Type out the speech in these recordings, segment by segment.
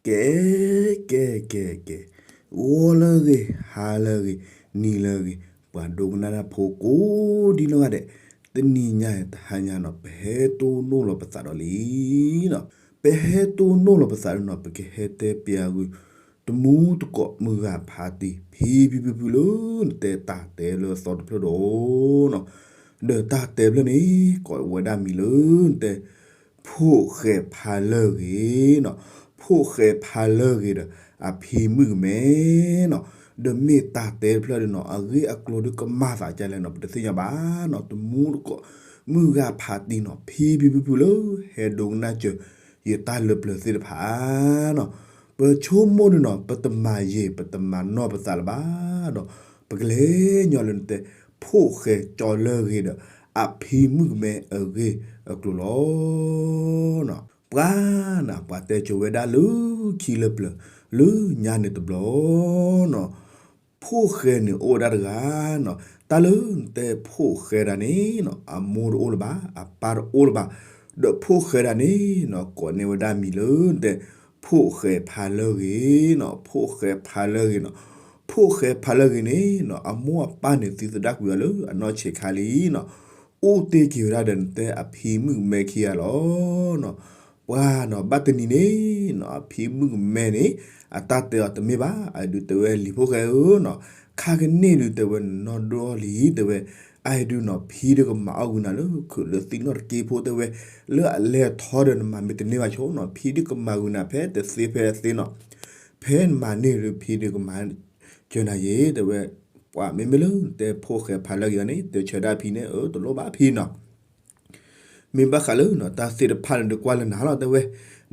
ကဲ ကဲ ကဲ ကဲ, ဂီၤလၢအဂ့ၤ, ဟါလၢအဂ့ၤ, နံၤလၢအဂ့ၤ, ပှၤဒိကနၣ်တၢ်ဖိကိးဒံနီၢ်ဂၤဒဲး, တနံၤညါတဟါညါနီၤ ပဟဲတိၢ်နီၣ်လီၤပသးဒီးလံနီၤ, ပဟဲတိၢ်နီၣ်လီၤပသးဒီးနီၤ ပကဟဲတဲပျးကွံာ် တမူတကိးမုၢ်ဂၤဖးတံၢ် ဖံဖံဖုဖုလၢနတဲတၢ်တဲလၢအသီတဖျၢၣ်ဒီးနီၤ, ဒီးတၢ်တဲဖျၢၣ်န့ၣ် ကိးဝဲဒၣ်မံၤလၢနတဲ ဖိၣ်ဃဲဖးလၢအဂ့ၤနီၤ, ဖိၣ်ဃဲဖးလၢအဂ့ၤဒီး အဖံမုၣ်ကမဲနီၤ, ဒီးမ့ၢ်တၢ်တဲတဖျၢၣ်ဒီးနီၤ အဂ့ၢ်အကျိၤဒုးကမၤသးဒ်လဲၣ်နီၤ ပတသ့ၣ်ညါဘၣ်နီၤ, တမူတကိး မုၢ်ဂၤဖးတံၢ်နီၤ ဖံဖံဖုဖုလၢ ဟဲဒိကနၣ်စၢၤ ယတၢ်လၢပျၢၤသ့ၣ်တဖၣ်နီၤ, ပဆိကမိၣ်န့ၣ်နီၤ ပတမၤယံာ် ပတမၤနီၢ်ပသးလၢၤဘၣ်ဒီး ပကလဲၤညီလၢနတဲ ဖိၣ်ဃဲကၠီလၢအဂ့ၤဒီး အဖံမုၣ်ကမဲအဂ့ၢ်အကျိၤလီၤ. ပှၤနၤ ပှၤတဲကိၤဝဲဒၣ်လၢခံလၢပျၢၤ လၢညါန့ၣ်တဘျီနီၤ, ဖိၣ်ဃဲန့ၣ်အိၣ်ဝဲဒၣ်တဂၤနီၤ, တၢ်လၢနတဲဖိၣ်ဃဲဒၣ်န့ၣ်နီၤ အမိၢ်တအိၣ်လၢၤဘၣ် အပၢ်တအိၣ်လၢၤဘၣ်, ဒီးဖိၣ်ဃဲဒၣ်န့ၣ်နီၤ ကိးန့ၢ်ဝဲဒၣ်မံၤလၢနတဲ ဖိၣ်ဃဲဖးလၢအဂ့ၤနီၤ, ဖိၣ်ဃဲဖးလၢအဂ့ၤနီၤ, ဖိၣ်ဃဲဖးလၢအဂ့ၤန့ၣ်နီၤ အမိၢ်အပၢ်န့ၣ်သံသဒၣ်ကွံာ်အီၤလၢအနီၢ်ဆံးခါလံနီၤ, အိၣ်တ့ၢ်က့ၤဝဲဒၣ်ဒီးနတဲအဖံမုၣ်ကမဲခံဂၤလီၤ. ပှၤနီၤ ဘၣ်တနံၤန့ၣ်နီၤ အဖံမုၣ်ကမဲန့ၣ် အတၢ်တဲအီၤတမ့ၢ်ဘၣ်, အဒုးတဲဝဲလံာ်ဖိၣ်ဃဲဧၢနီၤ, ခါကန့ၣ်ဒုးတဲဝဲနနီၢ်ဒိၣ်လံ တဲဝဲ, အဒုးနီၤ ဖံဒုးကမၤအီၣ်ဝံၤနၤလၢ ခုးလၢသံၣ်နီၣ်တက့ၢ်ဖိတဲဝဲ, လၢအလဲၤထီၣ်ဒီးနမၤမ့ၢ်တန့ၢ်ဘၣ်ဆိနီၤ ဖံဒုးကမၤဝံၤနၤဖဲတသ့ဖဲအသ့နီၤ, ဖဲနမၤန့ၢ်ဒီးဖံဒုးကမၤစၢၤနၤယ့ၤ တဲဝဲ, ပှၤမ့မ့ၢ်လၢနတဲဖိၣ်ဃဲဖးလၢအဂ့ၤအီၤန့ၣ် တဲဆၢဒၣ်ဖံန့ၣ် အၢ တလိၣ်ဘၣ်ဖံနီၤ မ့ၢ်ဘၣ်ဃးလၢနီၤ တၢ်သ့ၣ်တဖၣ်န့ၣ်ဒုးကွၢ်လၢနၤလီၤ တဲဝဲ,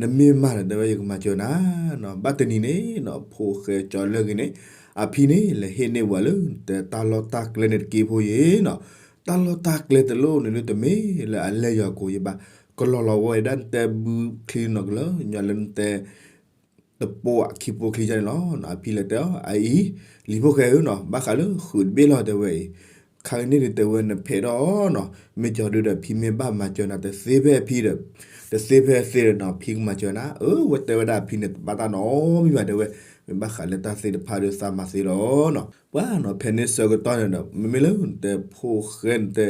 နမ့ၢ်မၤဒီး တဲဝဲ ယကမၤစၢၤနၤနီၤ, ဘၣ်တနံၤန့ၣ်နီၤ ဖိၣ်ဃဲကၠီလၢအဂ့ၤန့ၣ် အဖံန့ၣ် လဲၤဟ့ၣ်န့ၢ်ဝဲလၢနတဲတၢ်လီၢ်တၢ်ကျဲန့ၣ်တက့ၢ်ဖိယ့ၤနီၤ, တၢ်လီၢ်တၢ်ကျဲတလိၣ်န့ၣ်ဒုးတမ့ၢ်လၢအလဲၤယီၤကိးယဘၣ်, ကလီၤလီၤဝဲဒၣ်နတဲဘုချံနီၤကလၢ ညီလၢနတဲ တပိာ်အခံဖိချံယါန့ၣ်လီၤ, အဖံလဲၤတဲအီၤ အအံၤ လံာ်ဖိၣ်ဃဲဧၢနီၤ ဘၣ်ဃးလၢဃုးတဘ့ၣ်လီၤ တဲဝဲအံၤ, ခါကန့ၣ်ဒုးတဲဝဲနဖဲးထီၣ်နီၤ, မ့ၢ်ကီၤဒုးဒီးဖံမ့ၢ်ဘၣ်မၤစၢၤနၤ တသ့ဖဲအဖံဒီး တသ့ဖဲအသ့ဒီးနီၤ ဖံကမၤစၢၤနၤ, အၢ ဝဲတဲဝဲဒၣ်အဖံန့ၣ်တဘၣ်တၢ်နီတမံၤဘၣ် တဲဝဲ, မ့ၢ်ဘၣ်ဃးလၢတၢ်သ့ၣ်တဖၣ်ဒီးသးမၤသ့လီၤနီၤ, ပှၤနီၤ ဖဲန့ၣ်ဆၢကတီၢ်န့ၣ်ဒီး မ့မ့ၢ်လၢနတဲဖိၣ်ဃဲနတဲ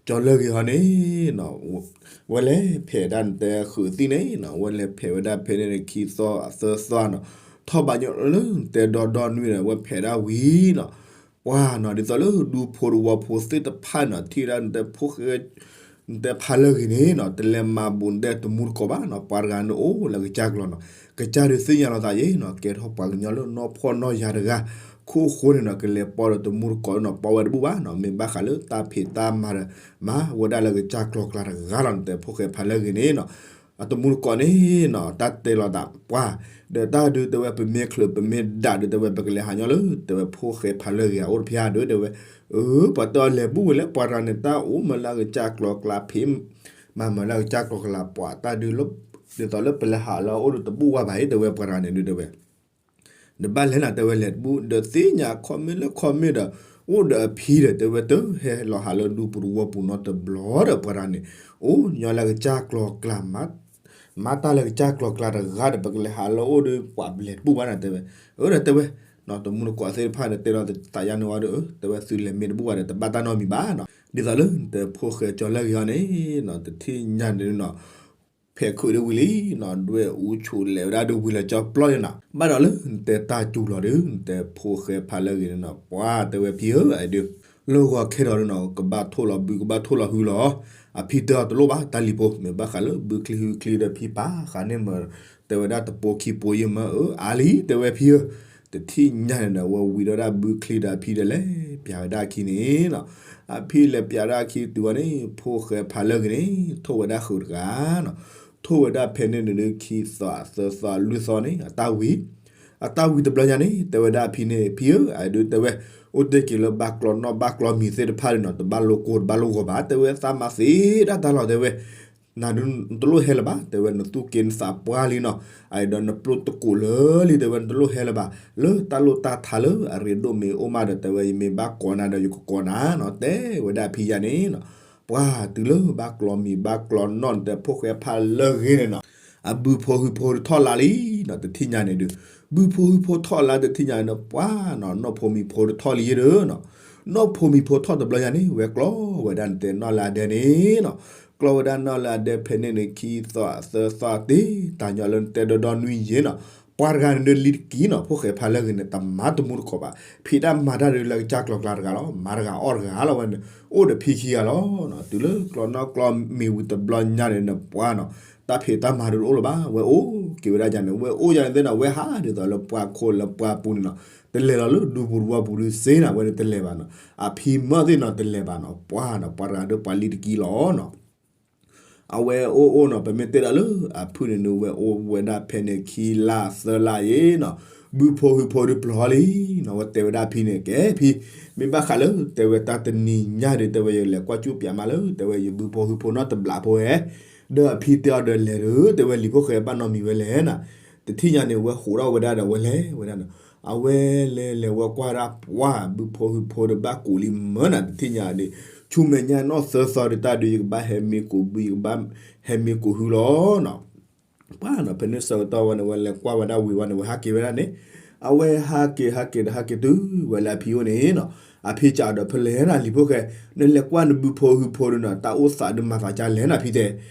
ကၠီလၢအဂ့ၤဟီန့ၣ် ဝဲလဲၤဖဲးဒၣ်နတဲဃုးသံၣ်န့ၣ်နီၤ ဝဲလဲၤဖဲးဝဲဒၣ်ဖဲန့ၣ်ခံသီအသၢသီနီၤ, ထီၣ်ဘၣ်ညီလၢနတဲဒီဒီနွံဒီး ဝဲဖဲးဒၣ်ဝံၤနီၤ, ပှၤနီၤ ဒ်သိးလၢဒူဖိတဝီဖိသ့ၣ်တဖၣ်နီၤ ထံၣ်ဝဲဒၣ်နတဲဖိၣ်ဃဲ နတဲဖးလၢအဂ့ၤန့ၣ်နီၤ တလဲၤမၤဘူးနတဲတမူတကိးဘၣ်နီၤ, ပှၤတဂၤန့ၣ်အိၣ်လၢကစၢ်ကျီၤနီၤ, ကစၢ်ဒုးသ့ၣ်ညါလီၤသးယ့ၣ်နီၤ ကဲထီၣ်ပှၤကညီလၢနီၢ်ဖှီၣ်နီၢ်ယာ်တဂၤ, ခိၣ်ဃိန့ၣ်နီၤ ကလဲၤပိာ်ဒီးတမူတကိးနီၤ ပိာ်ဝဲတဘူၣ်ဘၣ်နီၤ, မ့ၢ်ဘၣ်ဃးလၢတၢ်ဖံးတၢ်မၤဒီး မၤဝဲဒၣ်လၢကစၢ်ကျီၤကျါတဂၤလီၤ နတဲဖိၣ်ဃဲဖးလၢအဂ့ၤန့ၣ်နီၤ, အတမူတကိးန့ၣ်နီၤ တၢ်တဲလီၤသးပှၤ, ဒီးတၢ်ဒုးတဲဝဲပမ့ၢ်ချုးပမ့ၢ်ဒၣ်ဒုးတဲဝဲ ပကလဲၤဟးညီလၢ တဲဝဲဖိၣ်ဃဲဖးလၢအဂ့ၤအအိၣ်တဖၣ်ဒုးတဲဝဲ, အၢ ပှၤတဲအီၤလဲၤဘူၣ်ဝဲလဲၣ် ပှၤတဂၤန့ၣ် တၢ်အိၣ်မးလၢအကစၢ်ကျီၤကျါဖံး မၤမးလၢအကစၢ်ကျီၤကျါပှၤ တၢ်ဒုးလၢ ဒ်သိးလၢပလဲၤဟးလၢအအိၣ်ဒီးတဘူၣ်ဝဲဘၣ်အံၤ တဲဝဲပှၤတဂၤန့ၣ်ဒုးတဲဝဲ နဘၣ်လဲၤနၤ တဲဝဲလဲၤတဘူၣ် ဒီးသ့ၣ်ညါခီမ့ၢ်လၢခီမ့ၢ်ဒီး အိၣ်ဒီးအဖံဒီး တဲဝဲတဟဲလီၤဟးလၢဒူပူၤတဝီပူၤနီတဘျီဒီး ပှၤတဂၤန့ၣ် အိၣ်ညီလၢကစၢ်ကျီၤကျါ မၤတၢ်လၢကစၢ်ကျီၤကျါတဂၤဒီး ပကလဲၤဟးလၢအအိၣ်ဒီး ပှၤလဲၤတဘူၣ်ဘၣ်နၤ တဲဝဲ, အၢ ဒီးတဲဝဲ တမူတကိးသ့ၣ်တဖၣ်န့ၣ်တဲလီၤသးယါန့ၣ်ဝဲဒီး တဲဝဲသုလဲၤမ့ၢ်တဘူၣ်ဘၣ်ဒီး တဘၣ်တၢ်နီတမံၤဘၣ်နီၤ, ဒ်သိးလၢနတဲဖိၣ်ဃဲကၠီလၢအဂ့ၤဟီန့ၣ်နီၤ တထံၣ်ညါန့ၣ်နီၤ ဖဲးခုးဒ်ဝံၤလံနီၤ ဒွဲၣ်အူဆူၣ်လဲၤဝဲဒၣ်ဒ်ဝံၤလၢကၠီပျီန့ၣ်နီၤ, ဘၣ်ဒီးလၢနတဲတၢ်စူၤလီၤဒီး နတဲဖိၣ်ဃဲဖးလၢအဂ့ၤန့ၣ်နီၤ ပှၤတဲဝဲဖံဧၢ အဒုး လၢဂီၤခဲဒီးနီၤ ကဘၣ်ထိၣ်လီၤဘု ကဘၣ်ထိၣ်လီၤဟုလီၤ, အဖံတဲအီၤတလိၣ်ဘၣ် တၢ်လံၤဖိ မ့ၢ်ဘၣ်ဃးလၢဘုချံဟုချံဒီးဖံပာ်ဃာ်န့ၢ်မး, တဲဝဲဒၣ်တပိာ်ခံပိာ်ယံာ်မး အၢ အါလံ တဲဝဲဖံဧၢ, တထံၣ်ညါန့ၣ်ဒီး ဝဲဝံၤဒီးဒၣ်ဘုချံဒီးအဖံဒီးလဲၤပျးဝဲဒၣ်အခံန့ၣ်နီၤ, အဖံလဲၤပျးဒၣ်အခံတုၤဝဲန့ၣ် ဖိၣ်ဃဲဖးလၢအဂ့ၤန့ၣ် ထိၣ်ဝဲဒၣ်ဃုးတဂၤနီၤ, ထိၣ်ဝဲဒၣ်ဖဲန့ၣ်န့ၣ်ဒုး ခံသီအသၢသီလွံၢ်သီန့ၣ် အတၢ်ဝံၤ အတၢ်ဝံၤတဘျီညါန့ၣ် တဲဝဲဒၣ်အဖံန့ၣ် ဖံဧၢ အဒုးတဲဝဲ အိၣ်တ့ၢ်က့ၤလၢဘၣ်ကျီနီၣ်ဘၣ်ကျီမံၤသ့ၣ်တဖၣ်န့ၣ်နီၤ တဘၣ်လိကိၢ်တဘၣ်လိဂီၤဘၣ် တဲဝဲသးမၤသ့ဒၣ်တၢ်လီၤ တဲဝဲ နၤဒုးနတလိၣ်ဟဲလၢၤဘၣ် တဲဝဲ နသူၣ်က့နသးပှၢ်လံနီၤ, အအံၤဒီးနပျိၢ်တကိးလၢာ်လံ တဲဝဲ နတလိၣ်ဟဲလၢၤဘၣ် လၢတၢ်လိၣ်တၢ်ထါလၢအရ့ဒိၣ်မ့ၢ်အိၣ်မးဒီး တဲဝဲ ယမ့ၢ်ဘၣ်ကိးနၤဒီး ယကကိးနၤနီၤ တဲဝဲဒၣ်အဖံယါန့ၣ်နီၤ, ပှၤတုၤလၢဘၣ်ကျီမံၤဘၣ်ကျီနီၣ်န့ၣ် တဲဖိၣ်ဃဲဖးလၢအဂ့ၤန့ၣ်နီၤ, အဘုဖိဟုဖိတထီၣ်လါလံနီၤ တထံၣ်ညါန့ၣ်ဒီး, ဘုဖိဟုဖိထီၣ်လါတထံၣ်ညါန့ၣ်ဒီး ပှၤနီၤ နီၢ်ဖိမံၤဖိတထီၣ်လံယဲဒီးနီၤ, နီၢ်ဖိမံၤဖိထီၣ်တဘျီညါန့ၣ် ဝဲကျီဝဲဒၣ်နတဲနီၣ်လၢအဒဲန့ၣ်နီၤ, ကျီဝဲဒၣ်နီၣ်လၢအဒဲဖဲန့ၣ်န့ၣ် ခံသီသၢသီတ့ၢ် တၢ်ညီလၢနတဲဒီဒီနွံယဲနီၤ, ပှၤတဂၤန့ၣ်ဒီးလံတကံနီၤ ဖိၣ်ဃဲဖးလၢဂ့ၤန့ၣ် တမၤတမူတကိးဘၣ်, ဖံးတၢ်မၤတၢ်ဒီးလၢကစၢ်ကျီၤကျါတဂၤလီၤ, မၤတဂၤအီၣ်တဂၤလီၤဝဲန့ၣ်, အိၣ်ဒီးဖံခံဂၤလီၤ, တုၤလၢကျီနီၣ်ကျီမံၤဝံၤတဘျီညါန့ၣ် ပှၤနီၤ တၢ်ဖံးတၢ်မၤဒုးတအိၣ်လၢၤဘၣ်, ဝဲအိၣ်က့ၤဝဲဒၣ်ယၤန့ၣ် ဝဲအိၣ်ယၤန့ၣ်သ့ၣ်နီၤ ဝဲဟးဒ်သိးလၢပှၤခိၣ်လၢပှၤပူၤန့ၣ်နီၤ, တလဲၤလီၤလၢဒူပူၤတဝီပူၤဒုးစ့နီၤ ဝဲန့ၣ်တလဲၤဘၣ်နီၤ, အဖံမၢသ့ၣ်နီၤတလဲၤဘၣ်နီၤ, ပှၤနီၤ ပှၤတဂၤဒီးပှၤလံတကံလီၤနီၤ အဝဲအိၣ်အိၣ်နီၤ ပမ့ၢ်တဲဒၣ်လၢအဖုၣ်န့ၣ်န့ၣ် ဝဲအိၣ်ဝဲဒၣ်ဖဲန့ၣ်ခံလါသၢလါယဲနီၤ, ဘုဖိဟုဖိဒုးပျီၤလံနီၤ, ဝဲတဲဝဲဒၣ်ဖံန့ၣ် ကဲဖံ, မ့ၢ်ဘၣ်ဃးလၢ တဲဝဲတၢ်တနံၤညါဒီး တဲဝဲယလဲၤကွၢ်ကၠူၣ်ပၠးမးလၢ တဲဝဲယဘုဖိဟုဖိနီတဘျီဖိဟဲ, ဒီးအဖံတဲအီၤဒီးလဲၤဒီး တဲဝဲလံၤဖိၣ်ဃဲဘၣ်နီတမံၤဝဲလဲၣ်နီၤ, တထံၣ်ညါန့ၣ် ဝဲဟးထီၣ်ဝဲဒၣ်ဒီးဝဲလဲၤဝဲဒၣ်နီၤ, အဝဲလဲၤလဲၤဝဲကွၢ်ဒၣ်ပှၤဘုဖိဟုဖိဒီးဘၣ်ကိးလံမၢနီၤ တထံၣ်ညါဒီး, ဆူမဲာ်ညါနီၢ်သၢသီဒီးတၢ်ဒုး ယကဘၣ်ဟဲမံကိးဘု ယကဘၣ်ဟဲမံကိးဟုလီၤနီၤ, ပှၤနီၤ ဖဲန့ၣ်ဆၢကတီၢ်ဝဲန့ၣ် ဝဲလဲၤကွၢ်ဝဲဒၣ်ဝံၤဝဲန့ၣ် ဝဲဟးက့ၤဝဲဒၣ်န့ၣ်, အဝဲဟးက့ၤဟးက့ၤဒီးဟးက့ၤတုၤဝဲလၢအဖံအိၣ်န့ၣ်နီၤ, အဖံစံးဒီးဖဲလဲၣ်နီၤ လံၤဖိၣ်ဃဲ, နလဲၤကွၢ်နဘုဖိဟုဖိဒီးနီၤ တၢ်အိၣ်သးဒုးမၤသးကါလဲၣ်နီၤဖံတဲ,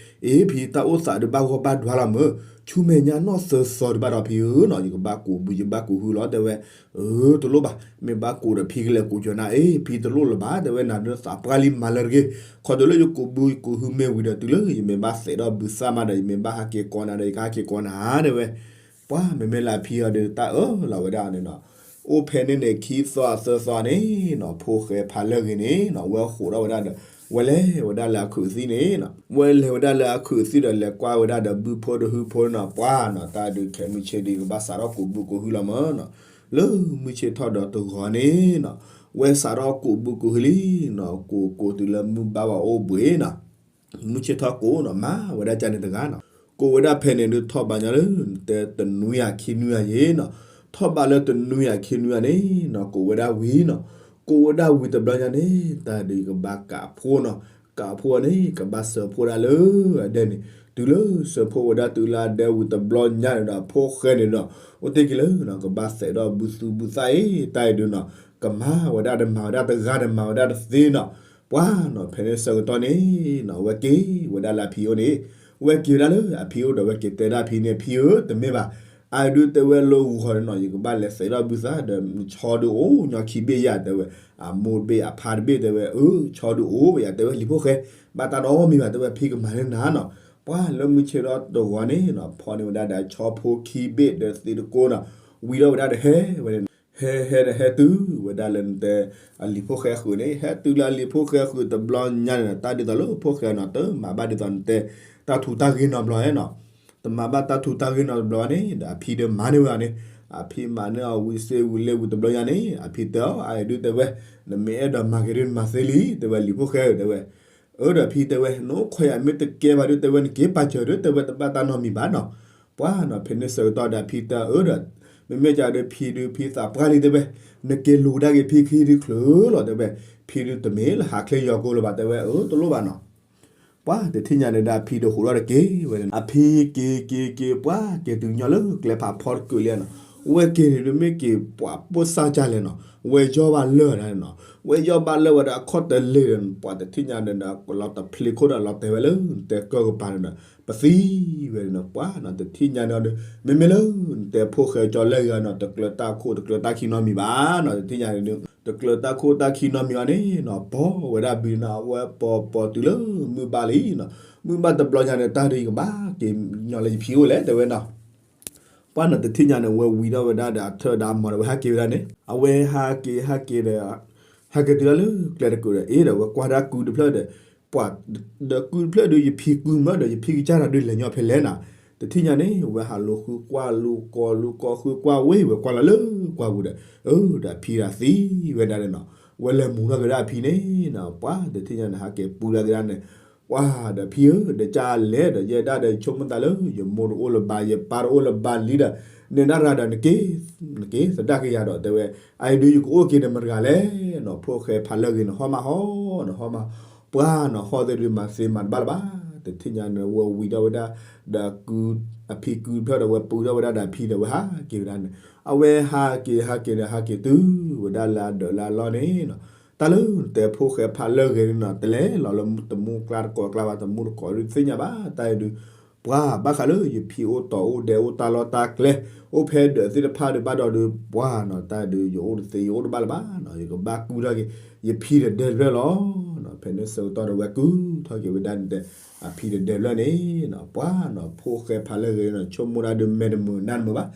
အ့ဖံ တၢ်အိၣ်သးဒုးဘၣ်ဂီၢ်ဘၣ်ဒွါလီၤမၢ, ဆူမဲာ်ညါနီၢ်သၢသီဒုးဘၣ်ဒီးဖံဧၢနီၤ ယကဘၣ်ကိးဘု ယဘၣ်ကိးဟုလီၤ တဲဝဲ, အၢ တလိၣ်ဘၣ် မ့ၢ်ဘၣ်ကိးဒီးဖံကလဲၤကိးကၠီနၤ အ့ ဖံတလိၣ်လၢၤဘၣ် တဲဝဲ နၤဒုးသးပှၢ်လံမၤလၢတဂ့ၤ, ခီဒီးလၢယကိးဘုကိးဟုမ့ၢ်ဝံၤဒီးတုၤလၢယမ့ၢ်ဘၣ်သဲးထီၣ်ဘုသၣ်မးဒီး ယမ့ၢ်ဘၣ်ဟးက့ၤကိးနၤဒီး ယကဟးက့ၤကိးနၤ တဲဝဲ, ပှၤမ့မ့ၢ်လၢအဖံအီၤဒီးတၢ်အၢၣ်လီၤဝဲဒၣ်န့ၣ်နီၤ, အိၣ်ဖဲန့ၣ်န့ၣ် ခံသီသၢသီန့ၣ်နီၤ ဖိၣ်ဃဲဖးလၢဂ့ၤန့ၣ်နီၤ ဝဲဟးထီၣ်ဝဲဒၣ်ဒီး ဝဲလဲၤဝဲဒၣ်လၢအခုးသံၣ်န့ၣ်နီၤ ဝဲလဲၤဝဲဒၣ်လၢအခုးသံၣ်ဒီး လဲၤကွၢ်ဝဲဒၣ်ဒီးဘုဖိဒီးဟုဖိနီၤ ပှၤနီၤ တၢ်ဒုးခဲမုၢ်ဆ့ၣ်ဒီး ကဘၣ်စးထီၣ်ကိးဘုကိးဟုလီၤမၢနီၤ, လၢမုၢ်ဆ့ၣ်ထီၣ်ဒီးတဂီၤန့ၣ်နီၤ ဝဲစးထီၣ်ကိးဘုကိးဟုလံနီၤ ကိးကိးတုၤလၢမုၢ်ဘၣ်ဝဲအိၣ်ဘှံးနီၤ မုၢ်ဆ့ၣ်ထီၣ်ကိးနီၤ မၤဝဲဒၣ်ကန့ၣ်တဂၤနီၤ, ကိးဝဲဒၣ်ဖဲန့ၣ်ဒုးထီၣ်ဘးညီလၢ နတဲတနွံအခံနွံအယဲနီၤ, ထီၣ်ဘးလၢတနွံအခံနွံအန့ၣ်နီၤ ကိးဝဲဒၣ်ဝံၤနီၤ, ကိးဝဲဒၣ်ဝံၤတဘျီညါန့ၣ် တၢ်ဒုးကဘၣ်ကးဖိနီၤ, ကးဖိအန့ၣ် ကဘၣ်စၢဖှိၣ်ဒၣ်လၢအဒဲန့ၣ်, တုၤလၢစၢဖှိၣ်ဝဲဒၣ်တုၤလၢအဒဲဝံၤတဘျီညါန့ၣ်ဒီး အဖိၣ်ဃဲန့ၣ်ဒီး အိၣ်တ့ၢ်က့ၤလၢနီၤ ကဘၣ်သဲးထီၣ်ဘုသူဘုသၣ်အံၤ တၢ်အံၤဒုးနီၤ, ကမၤဝဲဒၣ်ဒီးမၤဝဲဒၣ်တဂၤဒီးမၤဝဲဒၣ်တသ့နီၤ, ပှၤနီၤ ဖဲန့ၣ်ဆၢကတီၢ်န့ၣ်နီၤ ဝဲက့ၤဝဲဒၣ်လၢအဖံအိၣ်န့ၣ်, ဝဲက့ၤဝဲဒၣ်လၢအဖံအိၣ်ဒီး ဝဲက့ၤတဲဒၣ်အဖံန့ၣ် ဖံဧၢ တမ့ၢ်ဘၣ်, အဒုးတဲဝဲလၢဂီၤန့ၣ်နီၤ ယကဘၣ်လဲၤသဲးထီၣ်ဘုသၣ်ဒီး ဆီဒုးအိၣ်ညီခံဘ့ၣ်ယၤ တဲဝဲ, အမိၢ်တဘ့ၣ်အဖါတဘ့ၣ်တဲဝဲ, အၢ ဆီဒုးအိၣ်ဝဲယၤ တဲဝဲ လံၤဖိၣ်ဃဲ ဘၣ်တၢ်နီတမံၤဘၣ် တဲဝဲ ဖံကမၤလၢနၤနီၤ, ပှၤလၢမုၢ်ဆ့ၣ်ထီၣ်တဂီၤန့ၣ်နီၤ ဖီန့ၢ်ဝဲဒၣ်ဒီးဆီဖိခံဘ့ၣ်ဒီးသံးတကိးနီၤ, ဝံၤထီၣ်ဝဲဒၣ်ဒီးဟဲဝဲန့ၣ်, ဟဲဟဲဒီးဟဲတုၤဝဲဒၣ်လၢနတဲ အလံၤဖိၣ်ဃဲဃုာ်န့ၣ် ဟဲတုၤလၢအလံၤဖိၣ်ဃဲဃုာ်တဘျီညါန့ၣ်ဒီး တၢ်ဒ်သိးလၢဖိၣ်ဃဲနီၤ တမၤဘၣ်ဒ်သိးနတဲ တၢ်ထူးတၢ်ဂ့ၤနီတဘျီနီၤ, တမၤဘၣ်တၢ်ထူးတၢ်ဂ့ၤနီတဘျီဘၣ်န့ၣ်ဒီး အဖံဒီးမၤန့ၢ်ဝဲအီၤန့ၣ်, အဖံမၤန့ၢ်အီၤဝံၤစ့ဝံၤလ့ဝံၤတဘျီညါန့ၣ် အဖံတဲအီၤ အဒုးတဲဝဲ, နမ့ၢ်အဲၣ်ဒိးမၤက့ၤဒုးနမၤသ့လံ တဲဝဲလံၤဖိၣ်ဃဲဧၢ တဲဝဲ, အၢဒီးဖံတဲဝဲ နအိၣ်ခိးယၤမ့ၢ်တကဲဘၣ်ဒုး တဲဝဲ နက့ၤပာ်စၢၤဒုး တဲဝဲတဘၣ်တၢ်နီတမံၤဘၣ်နီၤ, ပှၤနီၤ ဖဲန့ၣ်ဆၢကတီၢ်ဒီးဖံတဲအၢဒီး, မ့မ့ၢ်ကဒီးဖံဒုးဖံသးပှၢ်လံတဲဝဲ, နက့ၤလူၤကဒါက့ၤဖံခံဒုးချုးလီၤတဲဝဲ, ဖံဒုးတမ့ၢ်လၢဟးချ့ယီၤကိၢ်လၢၤဘၣ် တဲဝဲ အၢတလိၣ်ဘၣ်နီၤ ပှၤတထံၣ်ညါန့ၣ်ဒီးအဖံဒီးဟးထီၣ်ဒီးက့ၤဝဲန့ၣ် အဖံက့ၤက့ၤက့ၤ ပှၤက့ၤတုၤညီလၢကျဲဖးဖီတကုာ်လံနီၤ, ဝဲက့ၤန့ၣ်ဒုးမ့ၢ်က့ၤ ပှၤပိၢ်စၢ်ကၢ်လဲၣ်နီၤ, ဝဲယီၢ်ဘၣ်လၢာ်ဒၣ်နီၤ, ဝဲယီၢ်ဘၣ်လၢာ်ဝဲဒီးအခီၣ်တလ့ၢ်ဒီး ပှၤတထံၣ်ညါန့ၣ်ဒီး လီၤတဖျ့ခိၣ်ဒီးလီၤတဲာ်ဝဲလၢ နတဲကၢၢ်ကပၤန့ၣ်ဒီး ပသံဝဲန့ၣ်နီၤ, ပှၤနီၤ တထံၣ်ညါန့ၣ်ဒီး မ့မ့ၢ်လၢ နတဲဖိၣ်ဃဲကၠီလဲၢ်ဂ့ၤနီၤ တကျၢၤတၢ်ခိၣ်တကျၢၤတၢ်ခံနီတမံၤဘၣ်နီၤ, တထံၣ်ညါန့ၣ်ဒီး တကျၢၤတၢ်ခိၣ်တၢ်ခံနီတမံၤဘၣ်န့ၣ်နီၤ, ပီဝဲဒၣ်ဘံနီၤ အဝဲပီပီတုၤလၢမုၢ်ဘၣ်လံနီၤ, မုၢ်ဘၣ်တဘျီညါန့ၣ် တၢ်ဒုးယကဘၣ်က့ၤညီလၢယဖံအိၣ်လဲၣ်တဲဝဲနီၤ ပှၤနီၤ တထံၣ်ညါန့ၣ် ဝဲဝံၤထီၣ်ဝဲဒၣ်ဒီးအထၢၣ်ဒီးအမီၤဒီး ဝဲဟဲက့ၤဝဲဒၣ်န့ၣ် အဝဲဟးက့ၤဟဲက့ၤဒီး ဟဲက့ၤတုၤလၢကျဲတကုာ်ဒီး အ့ဒီး ဝဲကွၢ်ဒၣ်ကုတဖျၢၣ်ဒီး ပှၤ ဒီးကုတဖျၢၣ်ဒုး ယဖံကုမၢဒီး ယဖံကစၢ်တၢ်ဒုးလဲၤညီဖဲလဲၣ်နီၤ, တထံၣ်ညါန့ၣ် ဝဲဟးလိာ်ဃုကွၢ်လိာ်ကီၢ်လိာ်ကီၢ်ဃုကွၢ်ဝဲ ဝဲကွၢ်လီၤလၢကွၢ်ပူၤဒီး အၢ ဒီးအဖံဒီးသံဝဲဒၣ်ဒီးနီၤ, ဝဲလဲၤမူထီၣ်က့ၤဒၣ်အဖံန့ၣ်နီၤ, ပှၤတထံၣ်ညါန့ၣ် ဟးက့ၤပူၤဒၣ်က့ၤဒၣ်န့ၣ် ပှၤဒီးဖံဧၢ ဒီးကၢ်လဲၣ်ဒီး ယဲဒၣ်ဒီးယဆိကမိၣ်သးလၢ ယမိၢ်တအိၣ်လၢၤဘၣ် ယပၢ်တအိၣ်လၢၤဘၣ်လံဒီး နဲဒၣ်ရၤဒီး နက့ၤသဒၣ်က့ၤယၤဒီး တဲဝဲ အအံၤဒုးယကအိၣ်က့ၤဒီးမတၤတဂၤလဲၣ်နီၤ, ဖိၣ်ဃဲဖးလၢဂ့ၤန့ၣ် ဟီၣ်မးဟီၣ်နီၤ ဟီၣ်မး ပှၤနီၤ ဟီၣ်သ့ၣ်ဒုးမၤသ့မၤတဘၣ်လၢၤဘၣ် တထံၣ်ညါန့ၣ် ဝဲဝံၤထီၣ်ဝဲဒၣ် ဒီးကု အဖံကုတဖျၢၣ်ဒီး ဝဲပုၢ်ထီၣ်ဝဲဒၣ်ဒီးအဖံဒီး ဝဲဟးက့ၤဝဲဒၣ်န့ၣ်, အဝဲဟးက့ၤဟးက့ၤဒီး ဟးက့ၤတုၤဝဲဒၣ်လၢအဒၢးလၢအလီၢ်န့ၣ်နီၤ, တၢ်လၢတဲဖိၣ်ဃဲဖးလၢဂ့ၤန့ၣ်နီၤ တလဲၤလီၤလၢတမူကျါတကိးကျါဘၣ်, တမူတကိးဒုးသ့ၣ်ညါဘၣ်, တၢ်အံၤဒုး ပှၤဘၣ်ဃးလၢယဖံအိၣ်တီအိၣ်ဒဲး အိၣ်တၢ်လီၢ်တၢ်ကျဲ အိၣ်ဖဲဒၢးသ့ၣ်တဖၣ်ဒုးဘၣ်ဒီးဒုး ပှၤနီၤ တၢ်အံၤဒုး ယအိၣ်တသ့ ယအိၣ်တဘၣ်လၢၤဘၣ်နီၤ, ယကဘၣ်ကုၢ်ထီၣ်က့ၤ ယဖံဒီးဒဲးတဖျၢၣ်လီၤ. ဖဲန့ၣ်ဆၢကတီၢ်ဒီး ဝဲကုၢ်ထီၣ်က့ၤဝဲဒၣ်န့ၣ်တဲ အဖံဒီးဒဲးတဖျၢၣ်န့ၣ်နီၤ, ပှၤနီၤ ဖိၣ်ဃဲဖးလၢဂ့ၤနီၤ ဆိကမိၣ်ဒၣ်ဒုး မဲာ်တမုာ်နါတမုာ်ဘၣ်,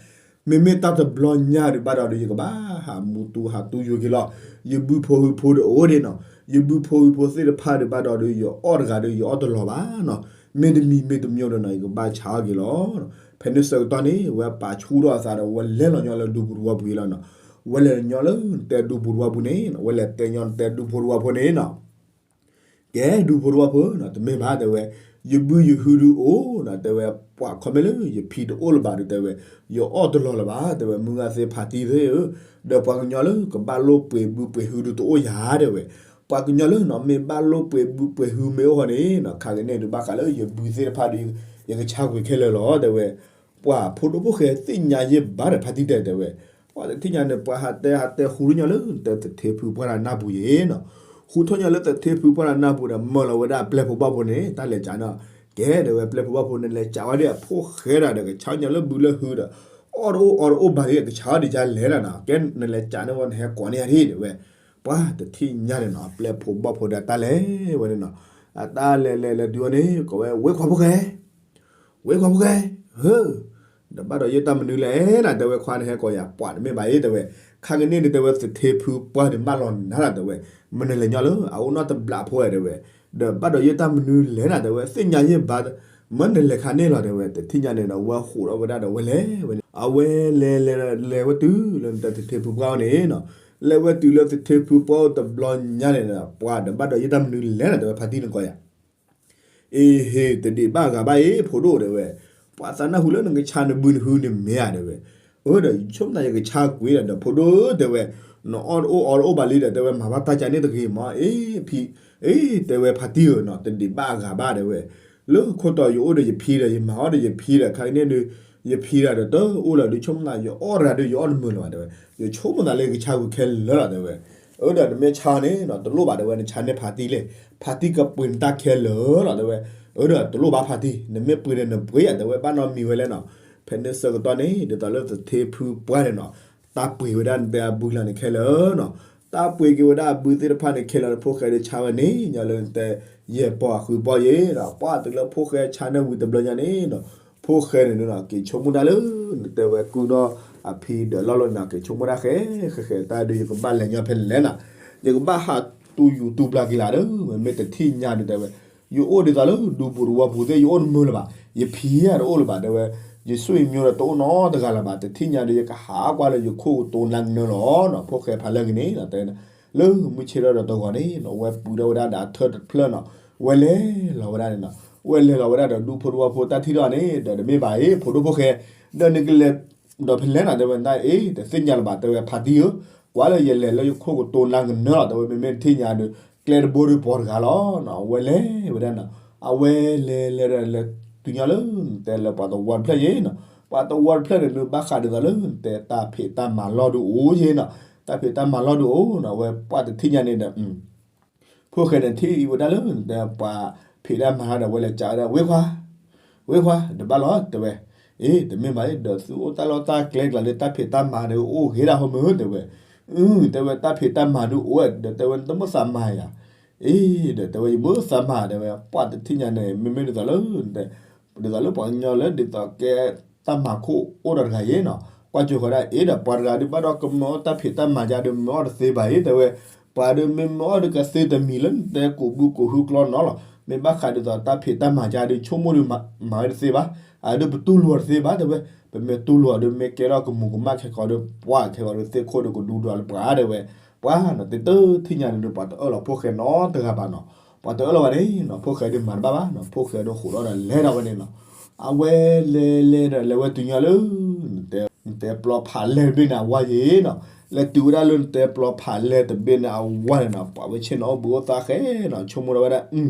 မ့မ့ၢ်တၢ်တဘျီညါဒုးဘၣ်ဒီးဒုး ယကဘၣ်ဟးမူတူဟးတူယိာ်က့ၤလီၤ, ယဘုဖိဟုဖိဒီးအိၣ်ဒ့နီၤ, ယဘုဖိဟုဖိသ့ၣ်တဖၣ်ဒုးဘၣ်ဒီးဒုး ယအီၣ်တဂၤဒီး ယအီၣ်တလီၤဘၣ်နီၤ, မ့တမံၤမ့တမံၤဒီးနီၤ ယကဘၣ်ဆါအီၣ်က့ၤလီၤ. ဖဲန့ၣ်ဆၢကတီၢ်န့ၣ် ဝဲပာ်ဆူၣ်ထီၣ်အသးဒီး ဝဲလဲၤလီၤညီလၢဒူဖိတဝီပူၤအံၤလီၤနီၤ, ဝဲလဲၤလီၤညီလၢနတဲဒူဖိတဝီပူၤန့ၣ်နီၤ, ဝဲလဲၤတဲညီနတဲဒူဖိတဝီဖိန့ၣ်နီၤ ကဲဒူဖိတဝီဖိနီၤ တမ့ၢ်ဘၣ်တဲဝဲ, ယဘုယဟုဒုးအိၣ်နီၤ တဲဝဲ, ပှၤခီမ့ၢ်လၢယဖံတအိၣ်လၢၤဘၣ်ဒုးတဲဝဲ, ယအီၣ်တလီၤလၢၤဘၣ် တဲဝဲ, မုၢ်ဂၤသ့ဖးတံၢ်သ့ၣ်ဧၢ, ဒီးပှၤကညီလၢကဘၣ်လိာ်ပှ့ၤဘုပှ့ၤဟုဒုးတအိၣ်ယၤတဲဝဲ, ပှၤကညီလၢနီၤ မ့ၢ်ဘၣ်လိာ်ပှ့ၤဘုပှ့ၤဟုမ့ၢ်အိၣ်ဃီန့ၣ်နီၤ ခါကန့ၣ်ဒုးဘၣ်ဃးလၢယဘုသ့ၣ်တဖၣ်ဒီး ယကဆါကွံာ်ခဲလၢာ်လီၤတဲဝဲ, ပှၤဖိဒိၣ်ဖိၣ်ဃဲသ့ၣ်ညါယဲၢ်ဘၣ်ဒီးဖးတံၢ်တဲတဲဝဲ, ပှၤတထံၣ်ညါန့ၣ် ပှၤဟးတဲဟးတဲဃူထီၣ်ညီလၢနတဲသထ့ဖုပှၢ်တၢ်နၢ်ပူၤယဲနီၤ, ဃူထီၣ်ညီလၢသထ့ဖုပှၢ်တၢ်နၢ်ပူၤဒီး မၢလီၤဝဲဒၣ်အပျဲၢ်ဖိဘီၣ်ဖိန့ၣ် တၢ်လဲၤကးနီၤ, ကဲတဲဝဲ ပျဲၢ်ဖိဘီၣ်ဖိန့ၣ် လဲၤကးဝဲဒၣ်အဖိၣ်ဃဲတၢ်ဒီး ကဆါညီလၢဘုလၢဟုဒီး အီၣ်တအိၣ်အီတအိၣ်ဘၣ်လံ ကဆါအီၣ်ဒံးကလဲၤတၢ်နီၤ, ကဲနလဲၤကးန့ၢ်ဝဲ နဟဲကိးန့ၢ်ယၤဒၣ်တဲဝဲ, ပှၤတထံၣ်ညါန့ၣ်နီၤ အပျဲၢ်ဖိဘီၣ်ဖိဒီးတၢ်လဲၤဝဲန့ၣ်နီၤ, အတၢ်လဲၤလဲၤလဲၤတုၤအီၤန့ၣ် ကိးဝဲ ဝ့ခွါဖိၣ်ဃဲ ဝ့ခွါဖိၣ်ဃဲ, ဧၢ, ဒီးဘၣ်ဒီးယဲၢ်တၢ်မနုၤလဲၣ်နၤ တဲဝဲ, ခွါနဟဲကိးယၤ ပှၤတမ့ၢ်ဘၣ်အံၤတဲဝဲ, ခါကန့ၣ်ဒုးတဲဝဲ သထ့ဖုပှၢ်န့ၣ် ဘၣ်လီၤနၤလီၤတဲဝဲ, မ့ၢ်နလဲၤညီလၢအအိၣ်နီတဘျီဖိဧါတဲဝဲ, ဒီးဘၣ်ဒီးယဲၢ်တၢ်မနုၤလဲၣ်နၤတဲဝဲ သ့ၣ်ညါယဲၢ်ဘၣ်, မ့ၢ်နလဲၤခါန့ၣ်လီၤတဲဝဲ, တထံၣ်ညါန့ၣ်ဒီး ဝဲဃိးထီၣ်ဝဲဒၣ်ဒီးဝဲလဲၤဝဲန့ၣ်, အဝဲလဲၤလဲၤလဲၤဝဲတုၤလၢနတဲသထ့ဖုပှၢ်အအိၣ်န့ၣ်နီၤ, လဲၤဝဲတုၤလၢသထ့ဖုပှၢ်အအိၣ်တဘျီညါန့ၣ်ဒီး ပှၤဒီးဘၣ်ဒီးယဲၢ်တၢ်မနုၤလဲၣ်နၤတဲဝဲ ဖါတံၢ်နကိးယၤ အ့ဟ့ၣ် တဒံးဘၣ်အဂၤဘၣ်အံၤ ဖိဒိၣ်တဲဝဲ, ပှၤသးနၢ်ဟူလၢနကဆါနဘုနဟုန့ၣ်မ့ၢ်ဧါတဲဝဲ, အၢဒီးဆိကမိၣ်သးယကဆါကွံာ်ဒီး ဒီးဖိဒိၣ်တဲဝဲ, နအီၣ်တအိၣ်အီတအိၣ်ဘၣ်လံဒီးတဲဝဲ မၤဘၣ်တၢ်ကန့ၣ်တဂ့ၤမး အ့ဖံ, အ့တဲဝဲဖါတံၢ်ဧၢနီၤ တဒံးဘၣ်အဂၤဘၣ်တဲဝဲ, လၢခိၣ်တီယအိၣ်ဒီးယဖံဒီး ယမၤအီၣ်ဒီးယဖံဒီး ခါကန့ၣ်ဒုး ယဖံဒီးတအိၣ်လၢၤဒီး ဆိကမိၣ်သးယအီၣ်တဂၤဒီး ယအီၣ်တမုာ်လၢၤဘၣ်တဲဝဲ, ယဆိကမိၣ်သးလၢယကဆါကွံာ်ခဲလၢာ်လီၤတဲဝဲ, အၢဒီးနမ့ၢ်ဆါန့ၣ်နီၤ တလိၣ်ဘၣ်တဲဝဲ နဆါန့ၢ်ဖါတံၢ်လဲၣ်, ဖါတံၢ်ကပှ့ၤနတၢ်ခဲလၢာ်လီၤတဲဝဲ, အၢဒီးတလိၣ်ဘၣ်ဖါတံၢ် နမ့ၢ်ပှ့ၤဒီးနပှ့ၤယၤတဲဝဲ ဘၣ်နီတမံၤဝဲလဲၣ်နီၤ, ဖဲန့ၣ်ဆၢကတီၢ်န့ၣ် ဒ်သိးလၢသထ့ဖုပှၢ်န့ၣ်နီၤ, တၢ်ပှ့ၤဝဲဒၣ်နတဲအဘုလီၤန့ၣ်ခဲလၢာ်နီၤ, တၢ်ပှ့ၤက့ၤဝဲဒၣ်အဘုသ့ၣ်တဖၣ်န့ၣ်ခဲလၢာ် ဖိၣ်ဃဲဒုးဆါဝဲန့ၣ် ညီလၢနတဲ ယဲၢ်ပီၢ်အဃုပီၢ်ယဲဒီး ပှၤတုၤလၢဖိၣ်ဃဲဆါန့ၢ်ဝံၤတဘျီညါန့ၣ်နီၤ, ဖိၣ်ဃဲန့ၣ်နီၤ က့ၤဆိကမိၣ်တၢ်လၢ နတဲဝဲကုၢ်ဒီးအဖံဒီးလီၢ်လီၢ်န့ၣ် က့ၤဆိကမိၣ်တၢ်ဃဲဃဲဃဲ တၢ်ဒုးယကဘၣ်လဲၤညီဖဲလဲၣ်နီၤ, ယကဘၣ်ဟးတူၢ်ယူၤတူၢ်ပျၢ်က့ၤလၢဒီး မ့မ့ၢ်တထံၣ်ညါဒုးတဲဝဲ, ယအိၣ်ဒ်သိးလၢဒူပူၤတဝီပူၤသ့ၣ် ယအိၣ်တမုာ်လၢၤဘၣ်, ယဖံဧါတအိၣ်လၢၤဘၣ်တဲဝဲ, ယဆွေမျိုးဒီးတအိၣ်နီတဂၤလၢၤဘၣ်, တထံၣ်ညါဒီး ယကဟးကွၢ်လၢယခိၣ်ကတိၤနၤကနၢလီၤနီၤ, ဖိၣ်ဃဲဖးလၢဂ့ၤန့ၣ် တဲ လၢမုၢ်ဆ့ၣ်ထီၣ်ဒီးတဂီၤန့ၣ်နီၤ ဝဲပူၤထီၣ်ဝဲဒၣ်ဒီးအထၢၣ်တဖျၢၣ်နီၤ, ဝဲလဲၤလီၤဝဲဒၣ်န့ၣ်နီၤ, ဝဲလဲၤလီၤဝဲဒၣ်ဒီးဒူဖိတဝီဖိတၢ်ထံၣ်ထီၣ်န့ၣ် ဒီးတမ့ၢ်ဘၣ်အံၤ ဖိဒိၣ်ဖိၣ်ဃဲ, ဒီးနကလဲၤ ဒီးဖဲလဲၣ်နီၤ တဲဝဲ နတၢ်အ့ တသ့ၣ်ညါလၢၤဘၣ် တဲဝဲ ဖါတံၢ်ဧၢ, ကွၢ်လၢယလဲၤလၢယခိၣ်ကတိၤနၤကနၢလီၤ တဲဝဲ မ့မ့ၢ်တထံၣ်ညါဒီး ကျဲတဘိဒီးပှၤတဂၤလီၤနီၤ, ဝဲလဲၤဝဲဒၣ်နီၤ, အဝဲလဲၤလဲၤဒီးလဲၤတုၤညီလၢ နတဲလၢပှၤသဝီတဖျၢၣ်ယဲနီၤ, ပှၤသဝီတဖျၢၣ်န့ၣ် ဘၣ်ဃးဒ်သိးလၢ နတဲတၢ်ဖံးတၢ်မၤလီၢ်ဒုးအိၣ်ယဲနီၤ, တၢ်ဖံးတၢ်မၤလီၢ်ဒုးအိၣ်နီၤ, ဝဲပှၢ်တထံၣ်ညါန့ၣ်ဒီး ဖိၣ်ဃဲန့ၣ်ထံၣ်ဝဲဒၣ်လၢ နတဲပှၤဖံးတၢ်မၤလီၢ်ဒီး ဝဲလဲၤကးဝဲဒၣ် ဝ့ခွါ, ဝ့ခွါ တဘၣ်လီၤ တဲဝဲ, အ့ တမ့ၢ်ဘၣ် ဒီးသုအိၣ်တၢ်လီၢ်တၢ်ကျဲကျါလၢတၢ်ဖံးတၢ်မၤဒီးအိၣ်ဂ့ၤဒၣ်ဟီမုၢ် တဲဝဲ, အု တဲဝဲ တၢ်ဖံးတၢ်မၤဒုးအိၣ်ဒီး တဲဝဲ နတမ့ၢ်သးမၤယၤ, အ့ ဒီးတဲဝဲ ယမ့ၢ်သးမၤ တဲဝဲ ပှၢ်တထံၣ်ညါန့ၣ် မ့မ့ၢ်ဒ်သိးလၢ ဒ်သိးလၢပှၤကညီလၢဒ်သိးကဲ တၢ်မၤခိၣ်အိၣ်ဒီးတဂၤယဲနီၤ, ကွၢ်ကၠိဃီဒၣ်အ့ဒီး ပှၤတဂၤဒုးဘၣ်ဒီးကမၢအီၣ်တၢ်ဖံးတၢ်မၤယါဒီး မၢအီၣ်တသ့ဘၣ်အံၤ တဲဝဲ, ပှၤဒုးမ့ၢ်မၢအီၣ်ဒုးကသ့တမံၤလၢနတဲကိးဘုကိးဟုကျီနီၤလီၤ, မ့ၢ်ဘၣ်ဃးဒ်သိးတၢ်ဖံးတၢ်မၤယါဒီး ဆိကမိၣ်ဒုးမၤဝဲတသ့ဘၣ်, အဒုးပတူၢ်လိာ်တသ့ဘၣ် တဲဝဲ, ပမ့ၢ်တူၢ်လိာ်ဒုးမ့ၢ်ကဲထီၣ်ကမူၤကမၣ်ခဲကီးဒီး ပှၤခဲကီးဒီးသ့ၣ်ခိၣ်ဒီးကဒူဒီးလၢပှၤ တဲဝဲ, ပှၤနီၤ တတထံၣ်ညါန့ၣ်ဒီး ပှၤတအၢၣ်လီၤဖိၣ်ဃဲနီတဂၤဘၣ်နီၤ, ပှၤတအၢၣ်လီၤဘၣ်န့ၣ်နီၤ ဖိၣ်ဃဲဒုးမၤတဘၣ်ဘၣ်နီၤ, ဖိၣ်ဃဲဒုးဃိးထီၣ်ဒီးလဲၤဒီးဝဲန့ၣ်နီၤ, အဝဲလဲၤလဲၤဒီးလဲၤဝဲတုၤညီလၢ နတဲပျီဖးလဲၢ်တဘ့ၣ်န့ၣ်အဝါယဲနီၤ, လဲၤတုၤဝဲဒၣ်လၢနတဲပျီဖးလဲၢ်တဘ့ၣ်န့ၣ်အဝါန့ၣ်နီၤ, ပှၤဝဲဆ့ၣ်နီၤအိၣ်ဘှံးအိၣ်သါဃဲနီၤ, ဆိကမိၣ်ထီၣ်ဝဲဒၣ် အု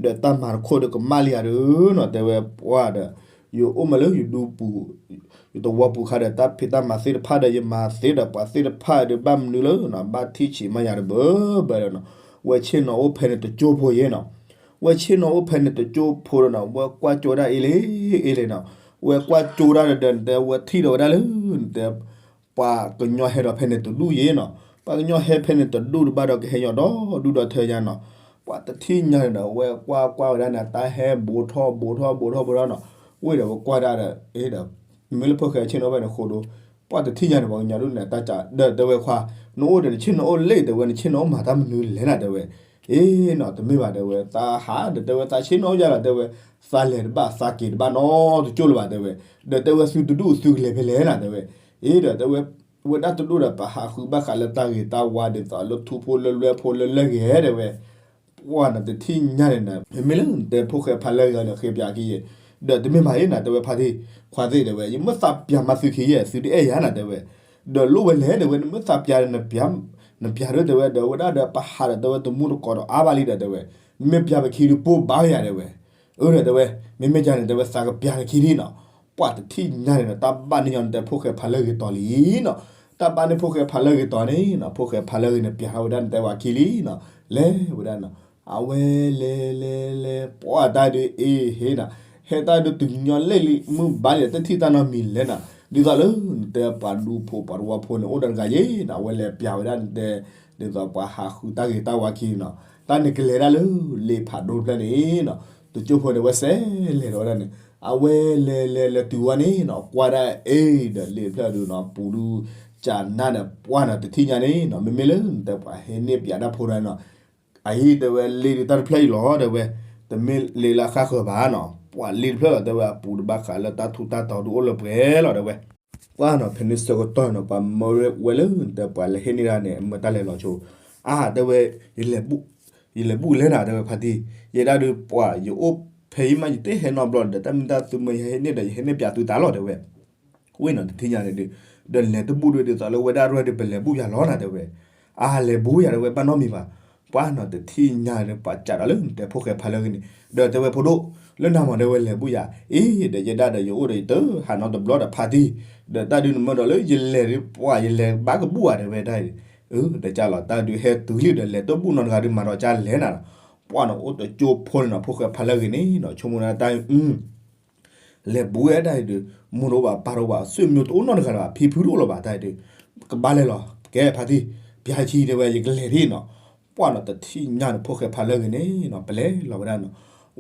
ဒီးတၢ်မၤတခိၣ်ဒီးကမၣ်လံဧါဒီးနီၤ တဲဝဲပှၢ်ဒီး ယအိၣ်မးလၢယဒူပူၤ ယသဝီပူၤခါဒီး တၢ်ဖံးတၢ်မၤသ့ၣ်တဖၣ်ဒီး ယမၤသ့ဒီးပှၤသ့ၣ်တဖၣ်ဒီးဘၣ်မနုၤလၢနီၤ ဘၣ်ထံၣ်ဆံးမးယၤတဘၢဘၢဒီးနီၤ ဝဲဆ့ၣ်နီၤအိၣ်ဖဲန့ၣ်တကၠိဖိယဲနီၤ ဝဲဆ့ၣ်နီၤအိၣ်ဖဲန့ၣ်တကၠိဖိဒီးနီၤ ဝဲကွၢ်ကၠိဝဲဒၣ်အ့လ့ အ့လ့နီၤ ဝဲကွၢ်ကၠိဒၣ်ဒီး နတဲဝဲထံၣ်ဒီးဝဲဒၣ်လၢ နတဲ ပှၤကညီဟဲဒီးဖဲန့ၣ်တဒူၣ်ယဲနီၤ ပှၤကညီဟဲဖဲန့ၣ်တဒူၣ်တဘၣ်ဒီးကဟဲညီဒီဒူၣ်ဒီထၢညါနီၤ ပှၤတထံၣ်ညါန့ၣ်ဒီး ဝဲကွၢ်ကွၢ်ဝဲဒၣ်န့ၣ် တၢ်ဟဲဘူးထီၣ်ဘူးထီၣ်ဘူးထီၣ်ဘူးထီၣ်နီၤ ဝ့ၢ်ဒီးဝဲကွၢ်ဒၣ်ဒီး အ့ဒီး မ့ၢ်လၢဖိၣ်ဃဲဆ့ၣ်နီၤအိၣ်ဖဲန့ၣ်ဃိဒီး ပှၤတထံၣ်ညါန့ၣ် ပှၤကညီဒူၣ်န့ၣ် တၢ်ကးဒီးတဲဝဲခွါ နအိၣ်ဒီးနဆ့ၣ်နီၤအိၣ်လ့ တဲဝဲ နဆ့ၣ်နီၤအိၣ်မၤတၢ်မနုၤလဲၣ်နၤ တဲဝဲ အ့နီၤ တမ့ၢ်ဘၣ် တဲဝဲ သးဟးဒီးတဲဝဲ သးဆ့ၣ်နီၤယါလီၤ တဲဝဲ သးလဲၤတဘၣ်သးက့ၤတဘၣ်နီတကၠိလၢၤဘၣ် တဲဝဲ ဒီးတဲဝဲသုတဒူၣ်သုကလဲၤဖဲလဲၣ်နၤ တဲဝဲ အ့ဒီးတဲဝဲ ဝဲဒၣ်တဒူၣ်ဒီးပဟးဃုဘၣ်ဃးလၢတၢ်ဂ့ၤတၢ်ဝါဒ်သိးလၢထူဖိလၢလွဲဖိလၢလၢဂ့ၤ တဲဝဲ ပှၢ်နၤတထံၣ်ညါန့ၣ်နၤ မ့မ့ၢ်လၢနတဲဖိၣ်ဃဲဖးလၢဂ့ၤဒီးဃ့ပၠးခံယဲ ဒီးတမ့ၢ်ဘၣ်အ့နၤ တဲဝဲဖါတံၢ် ခွါသ့ၣ် တဲဝဲ ယမ့ၢ်သးပၠးမၤသုခံယဲ သုတအဲၣ်ယၤနၤ တဲဝဲ ဒီးလိၣ်ဝဲလဲၣ် တဲဝဲ နမ့ၢ်သးပၠးဒီး နပၠးဒိၣ် တဲဝဲ ဒီးဝဲဒၣ်ဒီးပဟးဒီး တဲဝဲ တမူတကိးဒီးအါဘၣ်လံဒီး တဲဝဲ နမ့ၢ်ပၠးပခံဒုးပိၢ်ဘါယၤ တဲဝဲ အၢဒီးတဲဝဲ မ့မ့ၢ်ယၤန့ၣ် တဲဝဲ သးကပၠးနခံဒံနီၤ ပှၢ်တထံၣ်ညါန့ၣ်ဒီး တၢ်ဘၣ်န့ၢ်ညီနတဲဖိၣ်ဃဲဖးလၢဂ့ၤတီၤလံနီၤ တၢ်ဘၣ်န့ၢ်ဖိၣ်ဃဲဖးလၢဂ့ၤတီၤန့ၣ်နီၤ ဖိၣ်ဃဲဖးလၢဂ့ၤန့ၣ် ပၠးထီၣ်ဝဲဒၣ်နတဲဝဲခံလံနီၤ လဲၤဝဲဒၣ်နီၤ အဝဲလဲၤလဲၤလဲၤ ပှၢ်တၢ်ဒုးအ့ဟ့နီၤ ဟဲတၢ်ဒုးတုၤညီလ့ၣ်လံ မုၢ်ဘါလံ တထံၣ်တၢ်နီတမံၤလဲၣ်နီၤ ဒ်သိးလၢနတဲပှၤဒူဖိပှၤတဝီဖိန့ၣ် အိၣ်ဒီးတဂၤယဲနီၤ အဝဲလဲၤပၠးဝဲဒၣ်နတဲ ဒ်သိးပှၤဟးဃုတၢ်ဂ့ၤတၢ်ဝါခံနီၤ တၢ်န့ၣ်ကလဲၤဒၣ်လၢလ့ဖးဒိၣ်တဖျၢၣ်န့ၣ်နီၤ တကၠိဖိန့ၣ် အဝဲစဲးလဲၤဒီးဝဲဒၣ်န့ၣ် အဝဲလဲၤလဲၤလဲၤတုၤဝဲန့ၣ်နီၤ ကွၢ်ဒၣ်အ့ဒီးလ့တဖျၢၣ်ဒုးနီၤ ပူၤဒုး ကနါန့ၣ် ပှၢ်နီၤ တထံၣ်ညါန့ၣ်နီၤ မ့မ့ၢ်လၢနတဲပှၤဟဲန့ၢ်ပၠးတၢ်ဖိတၢ်နီၤ အအံၤတဲဝဲ လ့ဒုးတၢ်တဖျၢၣ်အံၤလီၤ တဲဝဲ တမ့ၢ်လ့လၢအဃၣ်ဃၢၤဘၣ်နီၤ ပှၢ်လ့တဖျၢၣ်လီၤ တဲဝဲ အပူၤတဘၣ်ဃးလၢတၢ်ထူးတၢ်တီၤဒုးအိၣ်လၢပှဲၤလီၤ တဲဝဲ ပှၢ်နီၤ ဖဲန့ၣ်ဆၢကတီၢ်နီၤ ပှၤမၢဝဲလၢနတဲပှၤလဲၤဟ့ၣ်န့ၢ်ဒၣ်န့ၣ် မၢတၢ်လဲၤလီၤဆိ အါ တဲဝဲ ယလဲၤဘူးလဲၣ်နၤ တဲဝဲဖါတံၢ် ယဲဒၣ်ဒုးပှၢ် ယအိၣ်ဖဲအံၤမး ယတဟဲနီတဘျီဒီး တၢ်မ့ၢ်တၢ်သုမၢယဟဲဟ့ၣ်န့ၢ်ဒီး ယဟဲန့ၢ်ပၠးသုတၢ်လီၤ တဲဝဲ ဝ့ၢ်နီၤ တထံၣ်ညါန့ၣ်ဒုး ဒီးလဲၤတဘူးဒုး ဒ်သိးလၢဝဲဒၣ်ရဲၣ်ဒုး ပလဲၤဘူးယၤလီၤနၤ တဲဝဲ အါ လဲၤဘူးယၤ တဲဝဲ ဘၣ်နီတမံၤဘၣ် ပှၢ်နီၤ တထံၣ်ညါန့ၣ် ပှၤကးဒီးလၢနတဲဖိၣ်ဃဲဖးလၢဂ့ၤန့ၣ် ဒီးတဲဝဲဖိဒိၣ် လၢနၤမး တဲဝဲ လဲၤဘူးယၤ အ့ ဒီးယဲဒၣ်ဒီးယအိၣ်ဒီးယတဟးနီတဘျီဒီးဖါတံၢ် ဒီးတၢ်ဒုးနမၢဒီးလၢယလဲၤဒုး ပှၢ်ယလဲၤဘၣ်ကဘူးဧါ တဲဝဲဒၣ် အၢ ဒီးကၢ်လီၤ တၢ်ဒုးဟဲတုၤလံဒီး လဲၤတဘူးနီတဂၤဒုး မၤဒီးကၢ်လဲၣ်နၤလီၤ ပှၢ်နီၤ အိၣ်တကၠိဖိန့ၣ်နီၤ ဖိၣ်ဃဲဖးလၢဂ့ၤန့ၣ်နီၤ ဆိကမိၣ်ဒၣ်တၢ် လဲၤဘူးဝဲဒၣ်အံၤဒီး မိၢ်တအိၣ်ဘၣ် ပၢ်တအိၣ်ဘၣ် ဆွေမျိုးတအိၣ်နီတဂၤလၢၤဘၣ် ဖံဖုတအိၣ်လၢၤဘၣ် တၢ်အံၤဒီး ကဘၣ်လဲၤလီၤ ကဲဖါတံၢ် ပၠးဆံ တဲဝဲ ယကလဲၤဒၣ်နီၤ ပှၢ်နီၤ တထံၣ်ညါန့ၣ် ဖိၣ်ဃဲဖးလၢဂ့ၤန့ၣ်နီၤ ပလဲၤလီၤဝဲဒၣ်နီၤ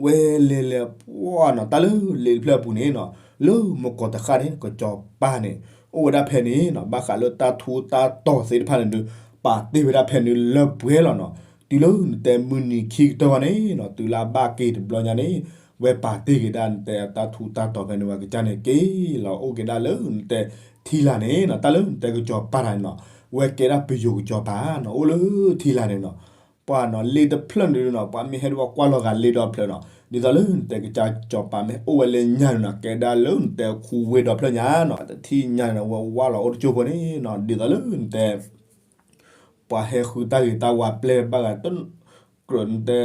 ဝဲလဲၤလဲၤပှၢ်နီၤ တၢ်လၢလ့တဖျၢၣ်အပူၤန့ၣ်နီၤ လၢမုၢ်ကီၢ်တဃၣ်န့ၣ် ကစီၤပၤန့ၣ် အိၣ်ဝဲဒၣ်ဖဲန့ၣ်နီၤ ဘၣ်ဃးလၢတၢ်ထူးတၢ်တီၤသ့ၣ်တဖၣ်န့ၣ်ဒုး ပာ်တ့ၢ်ဝဲဒၣ်ဖဲန့ၣ်လၢပှဲၤလီၤနီၤ တုၤလၢနတဲမုၢ်နံၤခံကတၢၢ်ဝဲန့ၣ်နီၤ တုၤလၢအဘၣ်က့ၤတဘျီညါန့ၣ် ဝဲပာ်တ့ၢ်က့ၤဒၣ်နတဲတၢ်ထူးတၢ်တီၤဖဲန့ၣ် ဝဲကစၢ်န့ၣ်က့ၤလီၤအိၣ်က့ၤဒၣ်လၢနတဲထံလာ်န့ၣ်နီၤ တၢ်လၢနတဲကစီၤပၤတၢ်န့ၣ်နီၤ ဝဲကဲဒၣ်ပယိၤကစီၤပၤနီၤ အိၣ်လၢထံလာ်န့ၣ်နီၤ ပှၢ်နီၤ လ့တဖျၢၣ်န့ၣ်နီၤ ပှၤမ့ၢ်ဟဲဒုးပှၤကွၢ်လီၤဂာ်လ့ဒီဖျၢၣ်နီၤ ဒ်သိးလၢနတဲကစၢ်ကစီၤပၤမ့ၢ်အိၣ်ဝဲလၢညါန့ၣ်နီၤ ကဲဒၣ်လၢနတဲခူဝ့ဒီဖျၢၣ်ညါနီၤ တထံၣ်ညါန့ၣ် ဝဲဝါလီၤအိၣ်တကၠိဖိန့ၣ်နီၤ ဒ်သိးလၢနတဲ ပှၤဟဲဃုတၢ်ဂ့ၤတၢ်ဝါပျဲၢ်ဘၣ်ဂၤ တကြၢးတဲ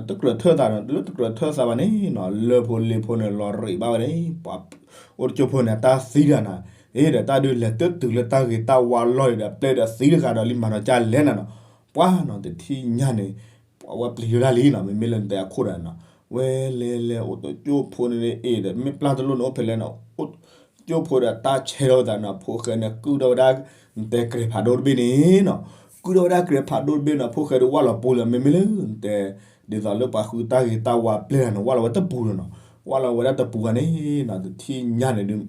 တကြၢးထၢၣ်သးနီၤ လၢတကြၢးထၢၣ်သးဘၣ်န့ၣ်နီၤ လၢၢ်ဖိလ့ဖိန့ၣ် လီၤရံးဘၣ်ဝဲန့ၣ် ပှၤအိၣ်တကၠိဖိန့ၣ် တၢ်သံတဂၤနီၤ အ့ဒီးတၢ်ဒုးလဲၤတတုၤလၢတၢ်ဂ့ၤတၢ်ဝါလီၢ်ဒီး ပျဲၢ်ဒီးသံတဂၤဒီးလံမၤဒီးကၢ်လဲၣ်နၤနီၤ ပှၢ်နီၤ တထံၣ်ညါန့ၣ် ပှၤဝဲပျံၤဒိၣ်ဒၣ်လံနီၤ မ့မ့ၢ်လၢနတဲအခိၣ်ဒီးနီၤ ဝဲလဲၤလဲၤအိၣ်တကၠိဖိန့ၣ် အ့ဒီး မ့ၢ်ပျၢ်တလိၣ်န့ၣ်အိၣ်ဖဲလဲၣ်နီၤ အိၣ်တကၠိဖိဒီးတၢ်ဆဲးထီၣ်ဝဲသးနီၤ ဖိၣ်ဃဲန့ၣ် ကုၢ်ထီၣ်ဝဲဒၣ် နတဲကြဲးဖးဒိၣ်တဘ့ၣ်န့ၣ်နီၤ ကုၢ်ထီၣ်ဝဲဒၣ်ကြဲးဖးဒိၣ်တဘ့ၣ်နီၤ ဖိၣ်ဃဲဒုးဝၢ်လီၤပူၤလၢ မ့မ့ၢ်လၢနတဲ ဒ်သိးလၢပှၤဃုတၢ်ဂ့ၤတၢ်ဝါပျဲၢ်တဂၤန့ၣ် ဝၢ်လီၤဝဲတပူၤလၢနီၤ ဝၢ်လီၤဝဲဒၣ်တပူၤဂၤန့ၣ်နီၤ တထံၣ်ညါန့ၣ်ဒုး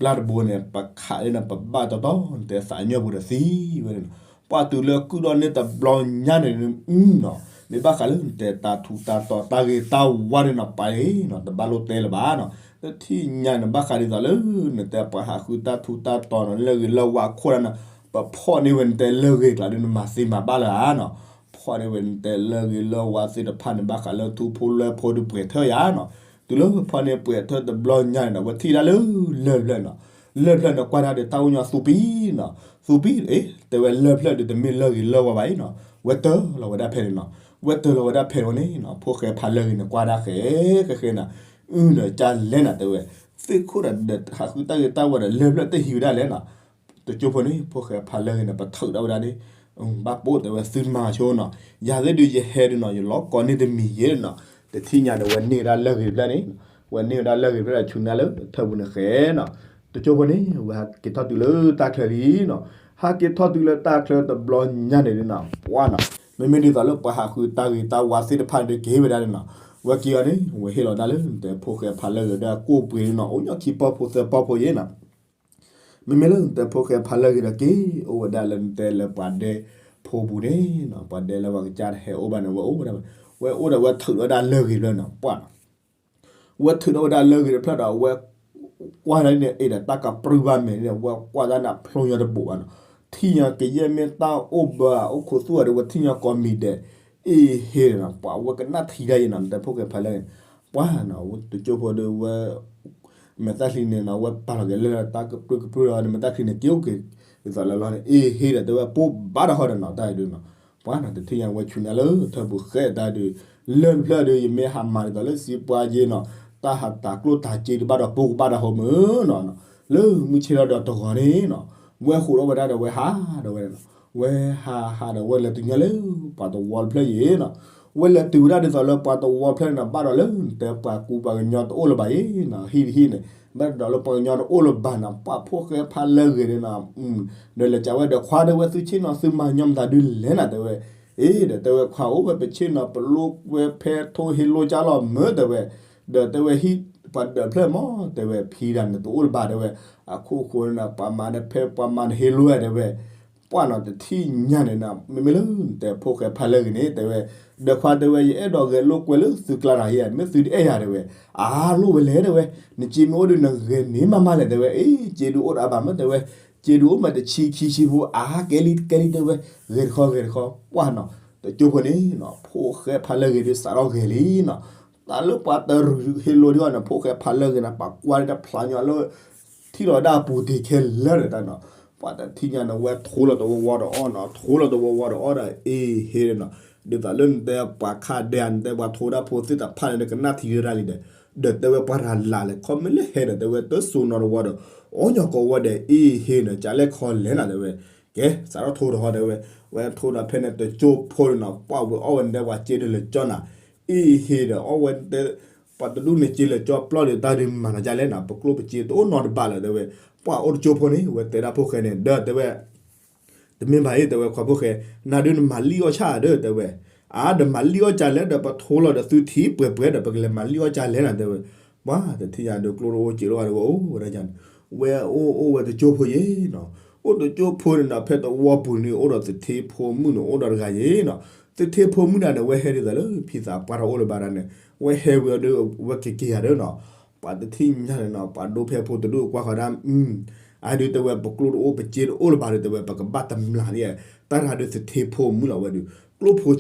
ပျၢ်တဘိန့ၣ် ပခးလၢနၤ ပဘၣ်တီတီ နတဲသးညီပူၤဒီးသံဝဲန့ၣ်နီၤ ပှၢ်တုၤလၢကုၢ်ထီၣ်န့ၢ်တဘျီညါန့ၣ်နီၤ မ့ၢ်ဘၣ်ဃးလၢနတဲတၢ်ထူးတၢ်တီၤတၢ်ဂ့ၤတၢ်ဝါန့ၣ်နီၤ ပာ်လံနီၤ တဘၣ်လိၣ်တဲလၢၤဘၣ်နီၤ တထံၣ်ညါန့ၣ် ဘၣ်ဃးဒ်သိးလၢ နတဲပှၤဟးဃုတၢ်ထူးတၢ်တီၤနီၤ လၢဂ့ၤလၢဝါခိၣ်ဒၣ်နီၤ ပဖီၣ်န့ၢ်ဝဲနတဲလၢဂ့ၤကျါဒုး နမၤသ့မၤဘၣ်လၢၤဧါနီၤ ဖီၣ်န့ၢ်ဝဲနတဲလၢဂ့ၤလၢဝါသ့ၣ်တဖၣ်န့ၣ် ဘၣ်ဃးလၢထူဖိလွဲဖိဒုးပှဲၤထၢၣ်ယၤနီၤ တုၤလၢဖီၣ်န့ၢ်ပှဲၤထၢၣ်တဘျီညါန့ၣ်နီၤ ဝဲထံၣ်ဒၣ်လၢလၢၢ်ဖျၢၣ်နီၤ လၢၢ်ဖျၢၣ်န့ၣ် ကွၢ်ဒၣ်ဒီးတၢ်အိၣ်ညီသူပံနီၤ သူပံ အ့ တဲဝဲလၢၢ်ဖျၢၣ်ဒုးတမ့ၢ်လၢဂ့ၤလၢဝါဘၣ်အံၤနီၤ ဝဲတၢၢ်လီၤဝဲဒၣ်ဖဲန့ၣ်နီၤ ဝဲတၢၤလီၤဝဲဒၣ်ဖဲန့ၣ်န့ၣ်နီၤ ဖိၣ်ဃဲဖးလၢဂ့ၤန့ၣ် ကွၢ်ဒၣ်ဃဲဃဲဃဲနီၤ, အုၣ်ဒီးကၢ်လဲၣ်နီၤ တဲဝဲ, သ့ၣ်ခိၣ်ဒီးဟးဃုတၢ်ဂ့ၤတၢ်ဝါဒီး လၢၢ်ဖျၢၣ်တဟံးဝဲဒၣ်လဲၣ်နီၤ, တကၠိဖိန့ၣ် ဖိၣ်ဃဲဖးလၢဂ့ၤန့ၣ် ပထုးဒၣ်ဝဲဒၣ်န့ၣ်, ဘၣ်ပိာ်တဲဝဲ သုမၤဆိနီၤ, ယၤသ့ၣ်ဒုးယဟဲဒုးနီၤ ယလီၤကိးန့ၢ်တမံၤယဲနီၤ, တထံၣ်ညါဒီးဝဲန့ၢ်ဝဲဒၣ်လၢၢ်ဂ့ၤတဖျၢၣ်န့ၣ်, ဝဲန့ၢ်ဝဲဒၣ်လၢၢ်ဂ့ၤတဖျၢၣ်ဒီးဆူညါလၢထၢပူၤန့ၣ်ဃဲနီၤ, တကၠိဖိန့ၣ် ဝဲဟးက့ၤထီၣ်တုၤလၢတၢ်ချၢလံနီၤ, ဟးက့ၤထီၣ်တုၤလၢတၢ်ချၢတဘျီညါန့ၣ်နီၤ ပှၢ်နီၤ, မ့မ့ၢ်ဒ်သိးလၢပှၤဟးဃုတၢ်ဂ့ၤတၢ်ဝါသ့ၣ်တဖၣ်န့ၣ်ဒုးက့ၤဝဲဒၣ်န့ၣ်နီၤ, ဝဲက့ၤအီၤန့ၣ် ဝဲဟ့ၣ်လီၤဒၣ်လၢနတဲဖိၣ်ဃဲဖးလၢဂ့ၤဒီးအကိၣ်ပှ့ၤန့ၣ်နီၤ အိၣ်ညီခံပီၢ်ဖိသၢပီၢ်ဖိယဲနီၤ မ့မ့ၢ်လၢနတဲဖိၣ်ဃဲဖးလၢဂ့ၤဒီးက့ၤအိၣ်ဝဲဒၣ်လၢနတဲလၢပှၤဒဲဖိပူၤန့ၣ်နီၤ, ပှၤဒဲလၢပှၤကစၢ်တဟဲအိၣ်ဘၣ်န့ၣ် ဝဲအိၣ်ဝဲဒၣ်ဝဲ, ဝဲအိၣ်ဒီးဝဲထုးဒီးဝဲဒၣ်လၢၢ်ဂ့ၤတဖျၢၣ်နီၤ ပှၢ်နီၤ, ဝဲထုးဒီးဝဲဒၣ်လၢၢ်ဂ့ၤတဖျၢၣ်ဒီး ဝဲကွၢ်ဒၣ်န့ၣ် အ့ၣ်ဒီးတၢ်ကပြုၢ်ဘၣ်မဲာ်န့ၣ် ဝဲကွၢ်ဒၣ်န့ၣ်ဖျိညီတဘိးဘၣ်နီၤ, ထံၣ်ညါကယဲၢ်မ့ၢ်တၢ်အိၣ်ဘၢအိၣ်ခိးသူၣ်အီၤဒီး ဝဲထံၣ်ညါကိးမံၤဒဲး, အ့ၣ်ဟ့ၣ်နီၤ ပှၤဝဲကနၣ်ထံတၢ်ယဲနီၤ နတဲဖိၣ်ဃဲဖးလၢဂ့ၤန့ၣ်, ပှၢ်နီၤ တကၠိဖိဒီးဝဲ မဲာ်သၣ်ချံန့ၣ်နီၤ ဝဲပာ်လီၤက့ၤလၢတၢ်ကပြုၢ်ကပြုၢ်ဒီး မဲာ်သၣ်ချံန့ၣ် က့ၤအိၣ်က့ၤ ဒ်သိးလၢလီၤန့ၣ် အ့ၣ်ဟ့ၣ်ဒီးတဲဝဲပိၢ်ဘၣ်တၢ်ဃီဒီးနီၤ တၢ်အံၤဒုးနီၤ, ပှၢ်နီၤ တထံၣ်ညါဝဲဆူညါလၢထၢပူၤဃဲတၢ်ဒုး, လၢၢ်တဖျၢၣ်ဒီး ယမ့ၢ်ဟးမၤဒ်သိးလၢစံးပှၤယဲနီၤ, တၢ်ဟးတၢ်ကျိၣ်တၢ်စ့တဘၣ်ဒီးပိၢ်ကဘၣ်တၢ်ဟီမုၢ်နီၤ, လၢမုၢ်ဆ့ၣ်ထီၣ်ဒီးတဂီၤန့ၣ်နီၤ, ဝဲဃိးထီၣ်ဝဲဒၣ်ဒီးဝဲဟးဒီးဝဲနီၤ, ဝဲဟးဟးဒီးဝဲလဲၤတုၤညါလၢပှၤတဝီတဖျၢၣ်ယဲနီၤ, ဝဲလဲၤတုၤဝဲဒၣ်ဒ်သိးလၢပှၤတဝီတဖျၢၣ်န့ၣ်နီၤ ဘၣ်ဒီးလၢနတဲပှၤကူပှၤကညီတအိၣ်လၢၤဘၣ်ယဲနီၤ, ဟံၣ်တဟံၣ်န့ၣ် ဘၣ်ဒီးလၢပှၤကညီတအိၣ်လၢၤဘၣ်နီၤ, ပှၢ်ဖိၣ်ဃဲဖးလၢဂ့ၤန့ၣ်နီၤ, ဒီးလဲၤကးဝဲဒီးခွါတဲဝဲ သုဆ့ၣ်နီၤ သုမၤညီမတၤဒုးလဲၣ်နၤတဲဝဲ, အ့ၣ်ဒီးတဲဝဲခွါအိၣ်ဝဲပဆ့ၣ်နီၤ ပလိၣ်ဝဲဖဲထိဟ့လိကၢ်လီၤမၢတဲဝဲ, ဒီးတဲဝဲဟံၣ်ပှၤဒၢးဖျၢၣ်မးတဲဝဲ ဖံဒၣ်နတအိၣ်လၢၤဘၣ်တဲဝဲ, အခိၣ်ဃိန့ၣ်နီၤ ပှၤမၤန့ၣ်ဖဲပှၤမၤန့ၣ်ဟ့လိဝဲတဲဝဲ ပှၢ်နီၤ တထံၣ်ညါန့ၣ်နီၤ မ့မ့ၢ်လၢနတဲဖိၣ်ဃဲဖးလၢဂ့ၤန့ၣ် တဲဝဲ, ဒီးခွါတဲဝဲ ယအဲၣ်ဒိးဂဲၤလိာ်ကွဲလၢသုကျါတဂၤဧါ, မ့ၢ်သုတအဲၣ်ယၤတဲဝဲ, အါလိၣ်ဝဲလဲၣ်တဲဝဲ, နစ့မ့ၢ်အိၣ်ဒီးနဂဲၤန့ၢ်မးမးလဲၣ်တဲဝဲ, အ့ၣ် စ့ဒုးအိၣ်ဒီးအါဘၣ်မးတဲဝဲ, စ့ဒုးအိၣ်မးတဆံခံဆံဖိ အါကဲလံကဲလံတဲဝဲ, ဂဲၤတခီဂဲၤတခီ ပှၢ်နီၤ, တကၠိဖိန့ၣ်နီၤ ဖိၣ်ဃဲဖးလၢဂ့ၤဒုးစးထီၣ်ဂဲၤလံနီၤ, တၢ်လၢပှၤတရူးဟ့လိဒုးအီၤန့ၣ် ဖိၣ်ဃဲဖးလၢဂ့ၤန့ၣ် ပှၤကွၢ်လၢတၢ်ဖျါညီလၢ ထံၣ်လီၤဝဲဒၣ်အပူၤတ့ၢ်ခဲလၢာ်ဒီးတၢ်နီၤ, ပှၤတထံၣ်ညါန့ၣ် ဝဲထိလီၤတဝီဝီဒီးအီၣ်နီၤ, ထိလီၤတဝီဝီဒီးအီၣ်ဒီး အ့ၣ်ဟ့ၣ်ဒီးနီၤ, ဒ်သိးလၢနတဲပှၤခးဒဲး နတဲပှၤထိဒၣ်ဖိသ့ၣ်တဖၣ်န့ၣ် နကနၣ်ထံဒၣ်တၢ်လံဒီး, ဒီးတဲဝဲပှၤတၢ်လၢ်လဲၣ် ခီမ့ၢ်လၢဟဲဒီးတဲဝဲတစိၤနီၤတဝီဒီး, အီၣ်ညီကိးဝီဒီး အ့ၣ်ဟ့ၣ်နီၤ ကလဲၣ်ခီလဲၣ်နၤတဲဝဲ, ကဲ စးထီၣ်ထိဒီးဟီတဲဝဲ, ဝဲထိဒီးဖဲန့ၣ်တကၠိဖိန့ၣ်နီၤ ပှၢ်ဝဲအီၣ်ဝဲနတဲပှၤစ့ဒုးလၢကၠီနၤ, အ့ၣ်ဟ့ၣ်ဒီးအီၣ်ဝဲတဲ ပှၤတဒူၣ်န့ၣ်စ့လၢကၠီပျီဒီးတၢ်ဒုးမၤနီၤကလဲၣ်နၤ ပကျိၣ်ပစ့တအိၣ်နီတဘၣ်လၢၤတဲဝဲ, ပှၢ်အိၣ်တကၠိဖိန့ၣ် ဝဲတဲဒၣ်ဖိၣ်ဃဲန့ၣ် ဒီးတဲဝဲ တမ့ၢ်ဘၣ်အံၤတဲဝဲခွါဖိၣ်ဃဲ, နၤဒုးနမၤလံအီၣ်ဆၣ်ဒီးတဲဝဲ, အါဒီးမၤလံအီၣ်ကလဲၣ်ဒီး ပထိလီၤဒီးသုထံပှဲၤပှဲၤဒီး ပကလဲၤမၤလံအီၣ်ကလဲၣ်နၤတဲဝဲ, ပှၢ်တထံၣ်ညါဒီးကျိၣ်တအိၣ်စ့တအိၣ်ဘၣ်ဒီးဝဲအိၣ်ဝဲဒၣ်န့ၣ်, ဝဲအိၣ်အိၣ်ဝဲတကၠိဖိယဲနီၤ, အိၣ်တကၠိဖိန့ၣ်ဒီး ဖဲတဝီပူၤန့ၣ် အိၣ်ဒီးသထ့ဖိမုၣ်န့ၣ် အိၣ်ဒီးတဂၤယဲနီၤ, သထ့ဖိမုၣ်ဒၣ်န့ၣ် ဝဲဟဲဒ်သိးလၢဖံသးပှၢ်တအိၣ်လၢၤဘၣ်ဒၣ်န့ၣ်, ဝဲဟဲဝံၤအီၤဒီး ဝဲက့ၤက့ၤယၤဒီးနီၤ ပှၤတထံၣ်ညါန့ၣ်နီၤ ပှၤဒိဖဲဖိတဒူၣ်ကွၢ်ဃီဒၣ်, အဒုးတဲဝဲပကျိၣ်တအိၣ်ပစ့တအိၣ်လၢၤဘၣ်ဒီးတဲဝဲ ပကဘၣ်တမျၢ်ဒ်, တၢ်တဂၤဒုးသထ့ဖိမုၣ်လီၤဝဲဒုး,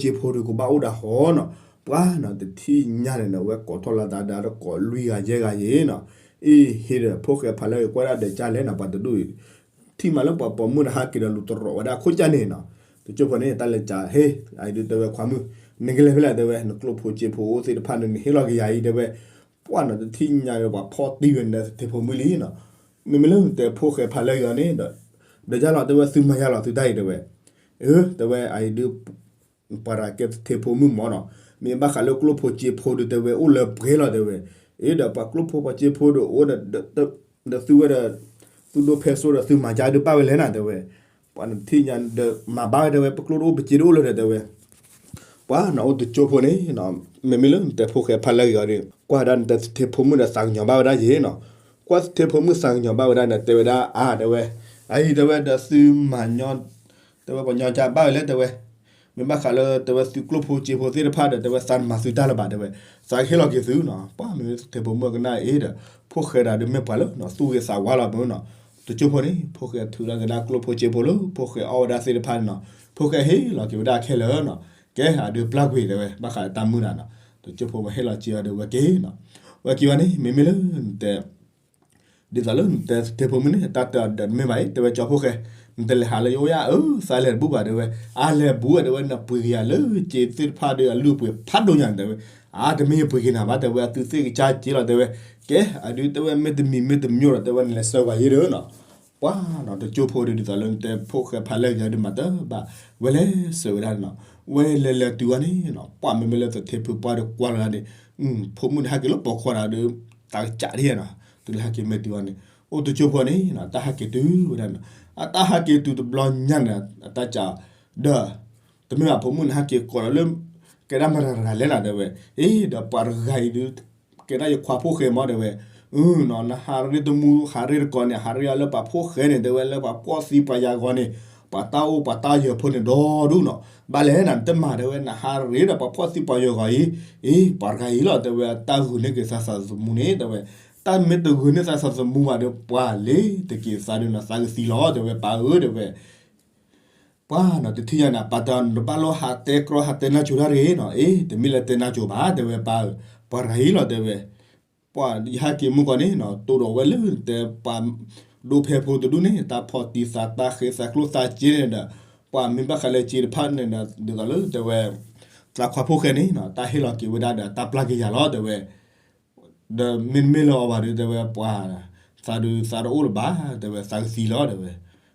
ကျိၣ်ဖိစ့ဖိဒုးကဘၣ်အိၣ်ဒၣ်ဟီနီၤ, ပှၢ်နီၤ တထံၣ်ညါန့ၣ်နီၤ ဝဲကိးထီၣ်လၢသးဒၣ်တကိးလွံၢ်ဂၤယဲၢ်ဂၤယဲနီၤ, အ့ၣ်ဟ့ၣ်ဒီးဖိၣ်ဃဲဖးလၢဂ့ၤကွၢ်ဒၣ်ဒီးကလဲၣ်နၤ ပှၤတဒူၣ်အံၤ ထံၣ်မးလၢပှၤပိာ်မုၣ်န့ၣ်ဟးက့ၤဒီးလူၤတရီးဝဲဒၣ်အခိၣ်ကၢ်န့ၣ်နီၤ, တကၠိဖိန့ၣ် တၢ်လဲၤကး ဟ့ၣ် အဒုးတဲဝဲခွါမုၣ်, နကလဲၤဖဲလဲၣ်တဲဝဲ နကျိၣ်ဖိစ့ဖိအိၣ်သ့ၣ်တဖၣ်န့ၣ် နဟ့ၣ်လီၤက့ၤယၤအံၤတဲဝဲ, ပှၢ်နီၤတထံၣ်ညါဒီးပှၤဖီၣ်တံၢ်ဝဲန့ၣ်သထ့ဖိမုၣ်လံနီၤ, မ့မ့ၢ်လၢနတဲဖိၣ်ဃဲဖးလၢဂ့ၤအီၤန့ၣ်ဒီး, ဒီးယါလီၤတဲဝဲသုမၤယါလီၤသုတၢ်အံၤတဲဝဲ, အၢ တဲဝဲအအံၤဒုး ပှၤတၢ်ကဲသထ့ဖိမုၣ်မၢ်နီၤ, မ့ၢ်ဘၣ်ဃးလၢကျိၣ်ဖိစ့ဖိဒုးတဲဝဲအိၣ်လၢပှဲၤလီၤတဲဝဲ, အ့ဒီးပှၤကျိၣ်ဖိပှၤစ့ဖိဒီးအိၣ်ဒီး ဒီးသုဝဲဒီး သုဒိဖဲစိဒီးသုမၤကၢဒုးဘၣ်ဝဲလဲၣ်နၤတဲဝဲ, ပှၤနထံၣ်ညါဒီးမၤဘၣ်ဝဲတဲဝဲ ပကျိၣ်တအိၣ်ပစ့တအိၣ်လၢၤဒီးတဲဝဲ, ပှၤနီၤအိၣ်တကၠိဖိန့ၣ်, မ့မ့ၢ်လၢနတဲဖိၣ်ဃဲဖးလၢဂ့ၤအီၤဒီး ကွၢ်ဒၣ်နတဲသထ့ဖိမုၣ်ဒီးသးကညီၤဘၣ်ဝဲဒၣ်ယဲနီၤ, ကွၢ်သထ့ဖိမုၣ်သးကညီၤဘၣ်ဝဲဒၣ်န့ၣ် တဲဝဲဒၣ်အါတဲဝဲ, အအံၤတဲဝဲဒီးသုမၤညီ တဲဝဲပှၤညီကၢဘၣ်ဝဲလဲၣ်တဲဝဲ, မ့ၢ်ဘၣ်ဃးလၢတဲဝဲသုကျိၣ်ဖိစ့ဖိသ့ၣ်တဖၣ်ဒီး တဲဝဲသးတမၤသုတၢ်လၢၤဘၣ်တဲဝဲ, သးကဟ့ၣ်လီၤက့ၤသုနီၤ, ပှၤမ့ၢ်သထ့ဖိမုၣ်ကနၣ်အ့ဒီး, ဖိၣ်ဃဲဒၣ်ဒုးမ့ၢ်ပှၤလၢနီၤ သူၣ်ဂ့ၤသးဝါလီၤမ့ၢ်နီၤ, တကၠိဖိန့ၣ် ဖိၣ်ဃဲထုးထီၣ်က့ၤဒၣ်ကျိၣ်ဖိစ့ဖိလၢဖိၣ်ဃဲအီၣ်ဝဲဒၣ်သ့ၣ်တဖၣ်န့ၣ်နီၤ, ဖိၣ်ဃဲဟ့ၣ်လီၤက့ၤဝဲဒၣ်ခဲလၢာ်နီၤ, ကဲအဒုးပျၢ်ကွံာ်တဲဝဲ ဘၣ်ဃးတၢ်မုာ်တၢ်နီၤ, တကၠိဖိဝဲဟ့ၣ်လီၤက့ၤအီၤဒီးဝဲက့ၤနီၤ, ဝဲက့ၤဝဲန့ၣ် မ့မ့ၢ်လၢနတဲ ဒ်သိးလၢနတဲသထ့ဖိမုၣ်န့ၣ် တၢ်တၢ်ဒီးတမ့ၢ်ဘၣ်အံၤ တဲဝဲကၠီဖိၣ်ဃဲ, နတလဲၤဟးလၢယအိၣ်ယါဧၢ, သးလဲၤတဘူၣ်ဘၣ် တဲဝဲ, အါလဲၤဘူၣ်ဝဲ တဲဝဲ, နပှ့ၤက့ၤယၤလၢစ့သ့ၣ်တဖၣ်ဒီးအလုၢ်အပှ့ၤဖးဒိၣ်ညါန့ၣ် တဲဝဲ, အါ တမ့ၢ်ယပှ့ၤက့ၤနၤဘၣ် တဲဝဲ, အသုသ့ၣ်ကစၢ်စ့လီၤ တဲဝဲ, ကဲ အဒုး တဲဝဲ မ့ၢ်တမံၤမ့ၢ်တမံၤဒီး တဲဝဲ နလဲၤဆှၢဝဲယ့ၢ်ဒီးနီၤ, ပှၤနီၤ တကၠိဖိဒီး ဒ်သိးလၢနတဲဖိၣ်ဃဲဖးလဲၢ်က့ၤဒီးမၤတဘၣ်, ဝဲလဲၤဆှၢဝဲဒၣ်နီၤ, ဝဲလဲၤလဲၤတုၤဝဲန့ၣ်နီၤ, ပှၤမ့မ့ၢ်လၢသထ့ဖုပှၢ်ဒီးကွၢ်လီၤဒၣ်န့ၣ်, ဖိမုၣ်န့ၣ်ဟဲက့ၤလၢပိာ်ခွါဒီး တၢ်ကစးဒ်နီၤ, တုၤလၢဟဲက့ၤမ့ၢ်တုၤဝဲန့ၣ်, အိၣ်တကၠိဖိန့ၣ်နီၤ တၢ်ဟဲက့ၤတုၤဝဲဒၣ်နီၤ, အတၢ်ဟဲက့ၤတုၤတဘျီညါန့ၣ် အတၢ်ကး ဒီး တမ့ၢ်ဘၣ် ဖိမုၣ်န့ၣ်ဟဲက့ၤကိးလီၤလၢ ကဲဒၣ်မတၤတဂၤလဲၣ်နီၤ တဲဝဲ, အ့ ဒီးပှၤတဂၤအံၤဒုး ကဲဒၣ်ယခွါဖိၣ်ဃဲမး တဲဝဲ, အၢနီၤ နဟးရ့တမူ ဟးရ့တကိးန့ၣ် ဟးရ့အီၤလၢပှၤဖိၣ်ဃဲန့ၣ် တဲဝဲ လၢပှၤဖှီၣ်သံပှၤယၤဂီၤန့ၣ်, ပှၤတၢ်အိၣ်ပှၤတၢ်ယၢၤဖိန့ၣ်ဒီဒူၣ်နီၤ, ဘၣ်လဲၣ်နၤ နတမၤ တဲဝဲ နဟးရ့ဒီးပှၤဖှီၣ်သံပှၤယၢၤဂီၤအံၤ, အ့ ပှၤတဂၤအံၤလီၤ တဲဝဲ တၢ်ဂုာ်န့ၢ်က့ၤသးသးသမူန့ၣ် တဲဝဲ, တၢ်မ့ၢ်တဂုာ်န့ၢ်သးသးသမူဘၣ်ဒီး ပှၤလ့ၤတက့ၤသးဒုးနီၤ သးကသံလီၤ တဲဝဲ ပၢ်ဧၢ တဲဝဲ ပှၤနီၤ တထံၣ်ညါန့ၣ် ပၢ်တၢ်နဘၣ်လိၣ်ဟးတဲကြီဟးတဲနၢ်ကၠိတၢ်တဂ့ၤနီၤ, အ့ တမ့ၢ်လၢတဲနၢ်ကၠိဘၣ် တဲဝဲ ပၢ်ဧၢ, ပှၤတဂၤအံၤလီၤ တဲဝဲ, ပှၤယဟဲက့ၤမုၢ်ကီၢ်န့ၣ်နီၤ တိၢ်ဒီးဝဲလၢတဲပှၤဒိၣ်ဖဲဖိတဒူၣ်န့ၣ် တၢ်ဖီၣ်တံၢ်သးတၢ်ဃ့သးကျိၣ်သးစ့န့ၣ်ဒီး ပှၤမ့ၢ်ဘၣ်ဃးလၢစ့တဖၣ်န့ၣ်ဒီး ဒ်သိးလၢတဲဝဲ သးခွါဖိၣ်ဃဲန့ၣ်နီၤ တၢ်ဟ့ၣ်လီၤက့ၤဝဲဒၣ်ဒီးတၢ်ပျၢ်က့ၤယၤလီၤ တဲဝဲ ဒီးမ့တမ့ၢ်လၢအီၤဘၣ်ဒီး တဲဝဲ ပှၤ သးဒုးသးတအိၣ်လၢၤဘၣ် တဲဝဲ သးကသံလီၤ တဲဝဲ,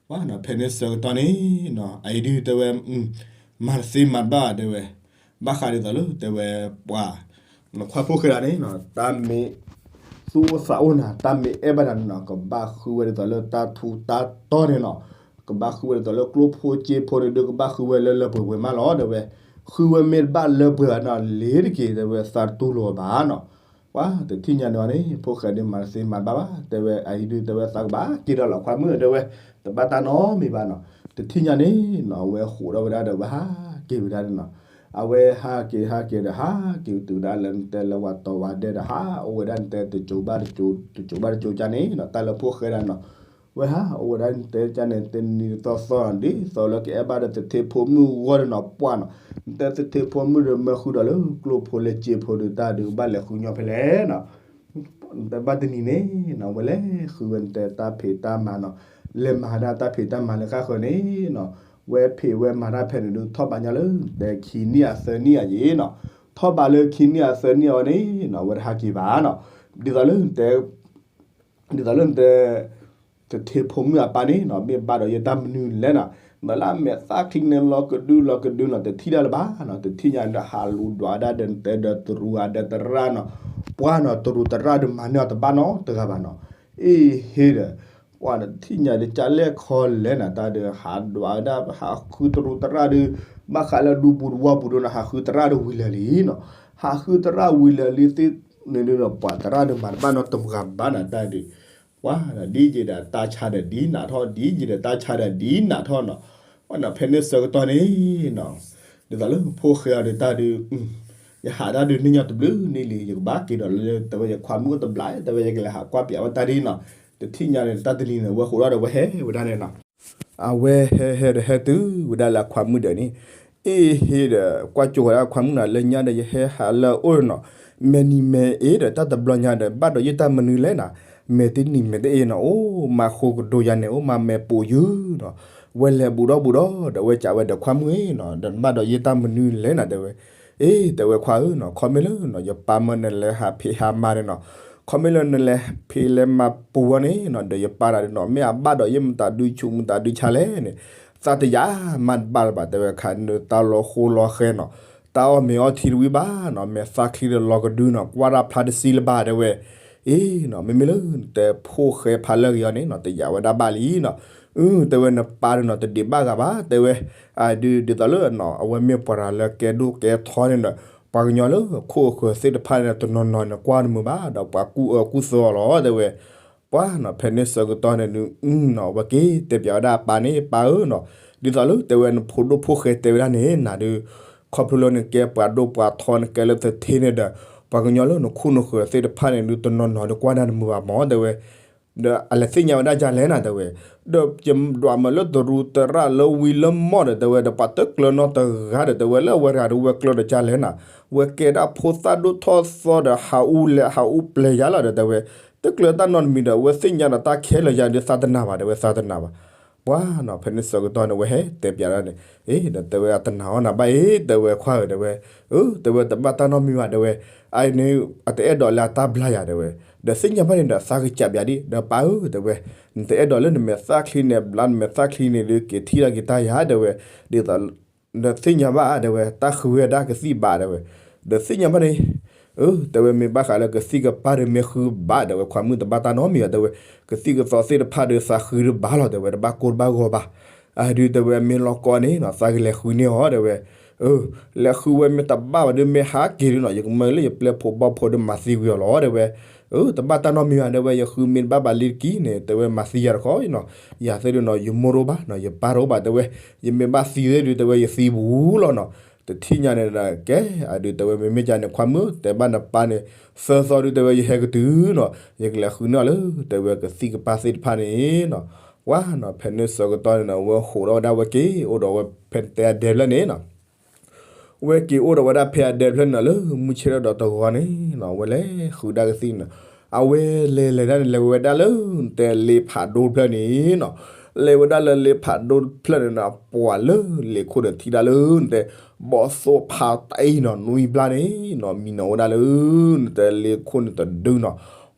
ပှၤနီၤ ဖဲန့ၣ်ဆၢကတီၢ်န့ၣ်နီၤ အအံၤဒုး တဲဝဲ မၤတသ့မၤတဘၣ် တဲဝဲ, ဘၣ်ဃးဒ်သိးလၢ တဲဝဲ ပှၤ နခွါဖိၣ်ဃဲဒၣ်န့ၣ်နီၤ တၢ်မ့ၢ် သူၣ်အိၣ်သးအိၣ်နၤ တၢ်မ့ၢ်အဲၣ်ဘၣ်နၤန့ၣ်နီၤ ကဘၣ်ဃုဝဲဒ်သိးလၢတၢ်ထူးတၢ်တီၤန့ၣ်နီၤ, ကဘၣ်ဃုဝဲဒ်သိးလၢကျိၣ်ဖိစ့ဖိန့ၣ်ဒီး ကဘၣ်ဃုဝဲလၢလၢပှဲၤပှဲၤမးလီၤ တဲဝဲ, ဃုဝဲမ့ၢ်တဘၣ်လၢပှဲၤနီၤ လ့ၤတက့ၤ တဲဝဲ သးတတူၢ်လိာ်ဘၣ်နီၤ, ပှၤတထံၣ်ညါန့ၣ်အီၤန့ၣ် ဖိၣ်ဃဲဒုးမၤတသ့မၤတဘၣ်ဘၣ် တဲဝဲ အအံၤဒုး တဲဝဲ သးကဘၣ်က့ၤဒီးလီၤခွါမုၣ် တဲဝဲ, တဘၣ်တၢ်နီတမံၤဘၣ်နီၤ, တထံၣ်ညါန့ၣ်နီၤ အဝဲဃိးထီၣ်ဝဲဒၣ်ဒီး အဝဲဟးက့ၤဝဲဒၣ်န့ၣ်နီၤ, အဝဲဟးက့ၤဟးက့ၤဒီး ဟးက့ၤတုၤဝဲဒၣ်လၢနတဲလၢဝၤတီၤဝၤဒဲဒီး ဟးအိၣ်ဝဲဒၣ်နတဲ တစိၤဘၣ်တစိၤ တစိၤဘၣ်တစိၤကန့ၣ်နီၤ တၢ်လၢဖိၣ်ဃဲဒၣ်နီၤ, ဝဲဟးအိၣ်ဝဲဒၣ်နတဲကန့ၣ် တနံၤတသီသီနီၤ ဒ်သိးလၢကအဲၣ်ဘၣ်ဒီးသထ့ဖိမုၣ်ဂီၢ်န့ၣ်နီၤ ပှၢ်နီၤ, နတဲသထ့ဖိမုၣ်ဒီးမၢဃုာ်ဒီးလၢကျိၣ်ဖိလၢစ့ဖိဒီး တၢ်ဒုးကဘၣ်လဲၤဃုညီဖဲလဲၣ်နီၤ နတဲဘၣ်တနံၤန့ၣ်နီၤ ဝဲလဲၤဃုဝဲနတဲတၢ်ဖံးတၢ်မၤနီၤ, လဲၤမၤဒၣ်တၢ်ဖံးတၢ်မၤလၢဃၣ်ဃၢၤန့ၣ်နီၤ, ဝဲဖံးဝဲမၤတၢ်ဖဲန့ၣ်ဒုး ထီၣ်ဘးညီလၢနတဲခံနံၣ်အသၢနံၣ်အယံၤနီၤ, ထီၣ်ဘးလၢခံနံၣ်အသၢနံၣ်အဝဲန့ၣ်နီၤ ဝဲတဟးက့ၤဘၣ်နီၤ, ဒ်သိးလၢနတဲ ဒ်သိးလၢနတဲ သထ့ဖိမုၣ်အပၢ်န့ၣ်နီၤ မ့ၢ်ဘၣ်ဒီးယတၢ်မနုၤလဲၣ်နီၤ, မ့ၢ်လၢအမဲာ်သၣ်ချံန့ၣ်လီၤကဒုလီၤကဒုနီၤ တထံၣ်ဒၣ်လၢၤဘၣ်နီၤ, တထံၣ်ညါဒီးဟးလူၤဒွးဒၣ်ဒီးနတဲဒီးတရူးအဒၢတရၣ်နီၤ, ပှၢ်နီၤ တရူးတရၣ်ဒီးမၤန့ၢ်အီၤတဘၣ်နီတဂၤဘၣ်နီၤ, အ့ဟ့ဒီး ပှၢ်တထံၣ်ညါဒီးကၢ်လဲၣ်ခီလဲၣ်နီၤ တၢ်ဒီးဟးဒွးဒၣ် ဟးဃုတရူးတရၣ်ဒီး ဘၣ်ဃးလၢဒူပူၤတဝီပူၤဒီးနီၤ ဟးဃုတရၣ်ဒီးဝံၤလၢာ်လံနီၤ, ဟးဃုတရၣ်ဝံၤလၢာ်လံသ့ၣ်န့ၣ်ဒီး ပှၤတရၣ်ဒီးမၤတဘၣ်နီတဂၤဘၣ်နီၤ တၢ်ဒုး ပှၤဒ်ယံၤဒီးတၢ်ဆါဒီးဒ်နးထီၣ် ဒ်ယံၤဒီးတၢ်ဆါဒီးဒ်နးထီၣ်နီၤ, ပှၤနီၤ ဖဲန့ၣ်ဆၢကတီၢ်န့ၣ်နီၤ, ဒ်သိးလၢဖိၣ်ဃဲအီၤဒီးတၢ်ဒုး ယဟးတၢ်ဒုးန့ၢ်ညီတဘျုးန့ၣ်လံ ယကဘၣ်က့ၤဒီးလၢ တဲဝဲယခွါမုၣ်အိၣ်တဘျီ တဲဝဲယကလဲၤဟးကွၢ်ပၠးဝဲတၢ်ဒ်နီၤ, တထံၣ်ညါန့ၣ် တၢ်တနံၤန့ၣ် ဝဲဃိးထီၣ်ဒီးဝဲဟဲဝဲဒၣ်န့ၣ်နီၤ, အဝဲဟဲဟဲဒီးဟဲတုၤဝဲဒၣ်လၢအခွါမုၣ်ဒီးန့ၣ်, အ့ဟ့ဒီး ကွၢ်ကၠိဃီၤဒၣ်အခွါမုၣ်နီၤ လၢညါဒီးယဟဲဟးလၢအအိၣ်နီၤ, မဲာ်နံၤမဲာ်အ့ဒီး တၢ်တဘျီညါဒီး ဘၣ်ဒီးယတၢ်မနုၤလဲၣ်နီၤ, မဲာ်တနံၤမဲာ်တအ့နီၤ အိၣ်မၤဃိကဒိယါန့ၣ် အိၣ်မၤမဲာ်ပိာ်ယုၢ်နီၤ, ဝဲလဲၤဘူးဒီးဘူးဒီး ဒီးဝဲကးဝဲဒီးခွါမုၣ်နီၤ ဒီးနဘၣ်ဒီးယတၢ်မနုၤလဲၣ်နီၤ တဲဝဲ, အ့ တဲဝဲခွါဧၢနီၤ ခီမ့ၢ်လၢနီၤ ယပၢ်မၢနလဲၤဟးဖံးဟးမၤန့ၣ်နီၤ, ခီမ့ၢ်လၢနလဲၤဖံးလဲၤမၤပူၤဝဲန့ၣ်နီၤ ဒီးယပၢ်တၢ်ဒုးနီၤ မ့ၢ်အဘၣ်ဒီးယမတၤဒုးဆူးမတၤဒုးဆါလဲၣ်န့ၣ်, သးတယာ်မၤတဘၣ်လၢၤဘၣ် တဲဝဲခါန့ၣ် တၢ်လီၤဃိလီၤဃဲနီၤ, တၢ်အီၣ်မ့ၤအီထံတဝံၤဘၣ်နီၤ မဲာ်သၣ်ချံဒီးလီၤကဒုနီၤ ကွၢ်တၢ်ဖျါတစံလၢၤဘၣ် တဲဝဲ, အ့နီၤ မ့မ့ၢ်လၢနတဲဖိၣ်ဃဲဖးလၢအဂ့ၤအီၤန့ၣ်နီၤ တယာ်ဝဲဒၣ်ဘၣ်လံနီၤ, အု တဲဝဲနပၢ်ဒီးနီၤ တဒံးဘၣ်ဂၤဘၣ် တဲဝဲ, အဒုး ဒ်သိးလၢနီၤ အဝဲမ့ၢ်ပှၤတဂၤလၢကဲဒိၣ်ကဲထီန့ၣ်ဒီး ပှၤကညီလၢခိၣ်အဃၢၤသ့ၣ်တဖၣ်န့ၣ် တနီၤနီၤန့ၣ် ကွၢ်တမုာ်ဘၣ် ဒီးပှၤကူၣ်အၢကူၣ်သီအီၤလီၤ တဲဝဲ, ပှၤနီၤ ဖဲန့ၣ်ဆၢကတီၢ်န့ၣ်ဒုး အုနီၤ အဝဲက့ၤတဲပၠးဝဲဒၣ်အပၢ်န့ၣ် ပၢ်ဧၢနီၤ, ဒ်သိးလၢတဲဝဲနဖိဒိၣ်ဖိၣ်ဃဲတဲဝဲဒၣ်န့ၣ် နၤဒုး ခီဖျိလၢနကဲပှၤဒိၣ်ပှၤထီ နကဲလၢသထ့န့ၣ်ဒီး ပှၤကညီလၢနခိၣ်နဃၢၤသ့ၣ်တဖၣ်န့ၣ်ဒုး တနီၤနီၤဒီးကွၢ်တၢ်တမုာ်ဘၣ်မၢ် တဲဝဲ, ဒီးအလဲၤသ့ၣ်ညါဝဲဒၣ်ဒ်လဲၣ်နၤ တဲဝဲ, ဒီးယဒွးမၢလၢတရူးတရၣ်လၢဝံၤလၢမီၢ်ဒီး တဲဝဲ ဒီးပှၤတကျၢၤနီတဂၤဒီး တဲဝဲ လၢအဝဲတဂၤဒီးဝဲကျၢၤဒီးဒ်လဲၣ်နၤ, ဝဲကဲဒၣ်ဖိသၣ်ဒိၣ်ထီၣ်သီဒီး ဟးအူလဲၤဟးအူပျဲၤယၤလီၤဒီး တဲဝဲ, တကျၢၤတၢ်နီတမံၤဒီး အဝဲသ့ၣ်ညါဒီးတၢ်ခဲလၢာ်ယၤဒုး သးတနာ်ဘၣ် တဲဝဲ သးတနာ်ဘၣ် ပှၤနီၤ ဖဲန့ၣ်ဆၢကတီၢ်န့ၣ် ဝဲဟဲတဲပၠးဒၣ်န့ၣ်, အ့ ဒီးတဲဝဲအတနာ်အီၣ်နၤဘၣ်အံၤ တဲဝဲခွါဧၢ တဲဝဲ, အၢ တဲဝဲတဘၣ်တၢ်နီတမံၤဘၣ် တဲဝဲ, အအံၤန့ၣ် အတအဲၣ်ဒိးလၢအတၢ်ဘျါယၤ တဲဝဲ, ဒီးသ့ၣ်ညါဘၣ်န့ၣ်ဒီးသးကစးပၠးဒံး ဒီးပၢ်ဧၢ တဲဝဲ, နတအဲၣ်ဒိးလၢနမဲာ်သၣ်ချံန့ၣ် ဘျါနမဲာ်သၣ်ချံန့ၣ်ဒီး က့ၤထံၣ်လၢက့ၤတၢ်ယၤ တဲဝဲ, ဒ်သိး ဒီးသ့ၣ်ညါဘၣ် တဲဝဲ တၢ်ဃုဝဲဒၣ်ကသံၣ်ဘၣ် တဲဝဲ, ဒီးသ့ၣ်ညါဘၣ်န့ၣ် အၢ တဲဝဲ မ့ၢ်ဘၣ်ဃးလၢကသံၣ်ကပၤဒီးမ့ၢ်ဃုဘၣ် တဲဝဲ ခွါမုၣ်တဘၣ်တၢ်နီတမံၤဘၣ် တဲဝဲ, ကသံၣ်ကသီသ့ၣ်တဖၣ်ဒီးသးဃုတဘၣ်လီၤ တဲဝဲ တဘၣ်ကိၢ်တဘၣ်ဂီၤဘၣ်, အဒုး တဲဝဲ မ့ၢ်လီၤကီန့ၣ်နီၤ သးကလဲၤဃုန့ၢ်အီၤ တဲဝဲ, အၢ လဲၤဃုဝဲမ့ၢ်တဘၣ်ဘၣ်ဒီး မ့ၢ်ဟးက့ၤဒုးနီၤ ယကမၢလၢယပျဲၢ်ဖိဘီၣ်ဖိဒီးမၤသံကွံာ်အီၤလီၤ တဲဝဲ, အၢ တဘၣ်တၢ်နီတမံၤဘၣ် တဲဝဲ ယဃုမ့ၢ်တဘၣ်ဘၣ်လံတက့ၢ်န့ၣ် တဲဝဲ မၤသံယၤတခီနီၤ, ယၤသ့ၣ်ဒုးနီၤ ယမိၢ်တအိၣ်ဘၣ်နီၤ ယပၢ်တအိၣ်ဘၣ် တဲဝဲ, ယမ့ၢ်ဘၣ်သံသ့ၣ်ဒုး တဲဝဲ ယသံပူၤလီၤနီၤ, တထံၣ်ညါန့ၣ်ဒီး ကဲ အဒုး တဲဝဲ မ့မ့ၢ်ကန့ၣ် ခွါမုၣ် တဲဘၣ်နပၢ်န့ၣ် သၢသီဒုး တဲဝဲ ယဟဲကတုၤနီၤ ယကလဲၤဃုန့ၢ်အီၤလၢ တဲဝဲ ကသံၣ်ကပၤသ့ၣ်တဖၣ်န့ၣ်နီၤ, ပှၤနီၤ ဖဲန့ၣ်ဆၢကတီၢ်န့ၣ်နီၤ ဝဲဟးထီၣ်ဝဲဒၣ် ဝဲက့ၤအိၣ်ဒီးဝဲဖဲတဲအဒဲဖျၢၣ်န့ၣ်နီၤ ဝဲက့ၤအိၣ်ဒီးဝဲဒၣ်ဖဲအဒဲဖျၢၣ်န့ၣ်နီၤ လၢမုၢ်ဆ့ၣ်ထီၣ်ဒီးတဂီၤန့ၣ်နီၤ ဝဲလဲၤဃုဒၣ်ကသံၣ်န့ၣ်နီၤ, အဝဲလဲၤလဲၤဒၣ်န့ၣ် လဲၤဝဲဒၣ်လၢ နတဲလ့ဖးဒိၣ်တဖျၢၣ်န့ၣ်နီၤ, လဲၤဝဲဒၣ်လၢလ့ဖးဒိၣ်တဖျၢၣ်န့ၣ်နီၤ ပှၤလၢလ့ခိၣ်န့ၣ်ထံၣ်ဒၣ်လၢ နတဲ ဘီၣ်သိၣ်ဖးတအံၤနီၤ နွံဘျါန့ၣ်နီၤ မံနီၤဝဲဒၣ်လၢ နတဲလ့ခိၣ်န့ၣ်တဒုနီၤ,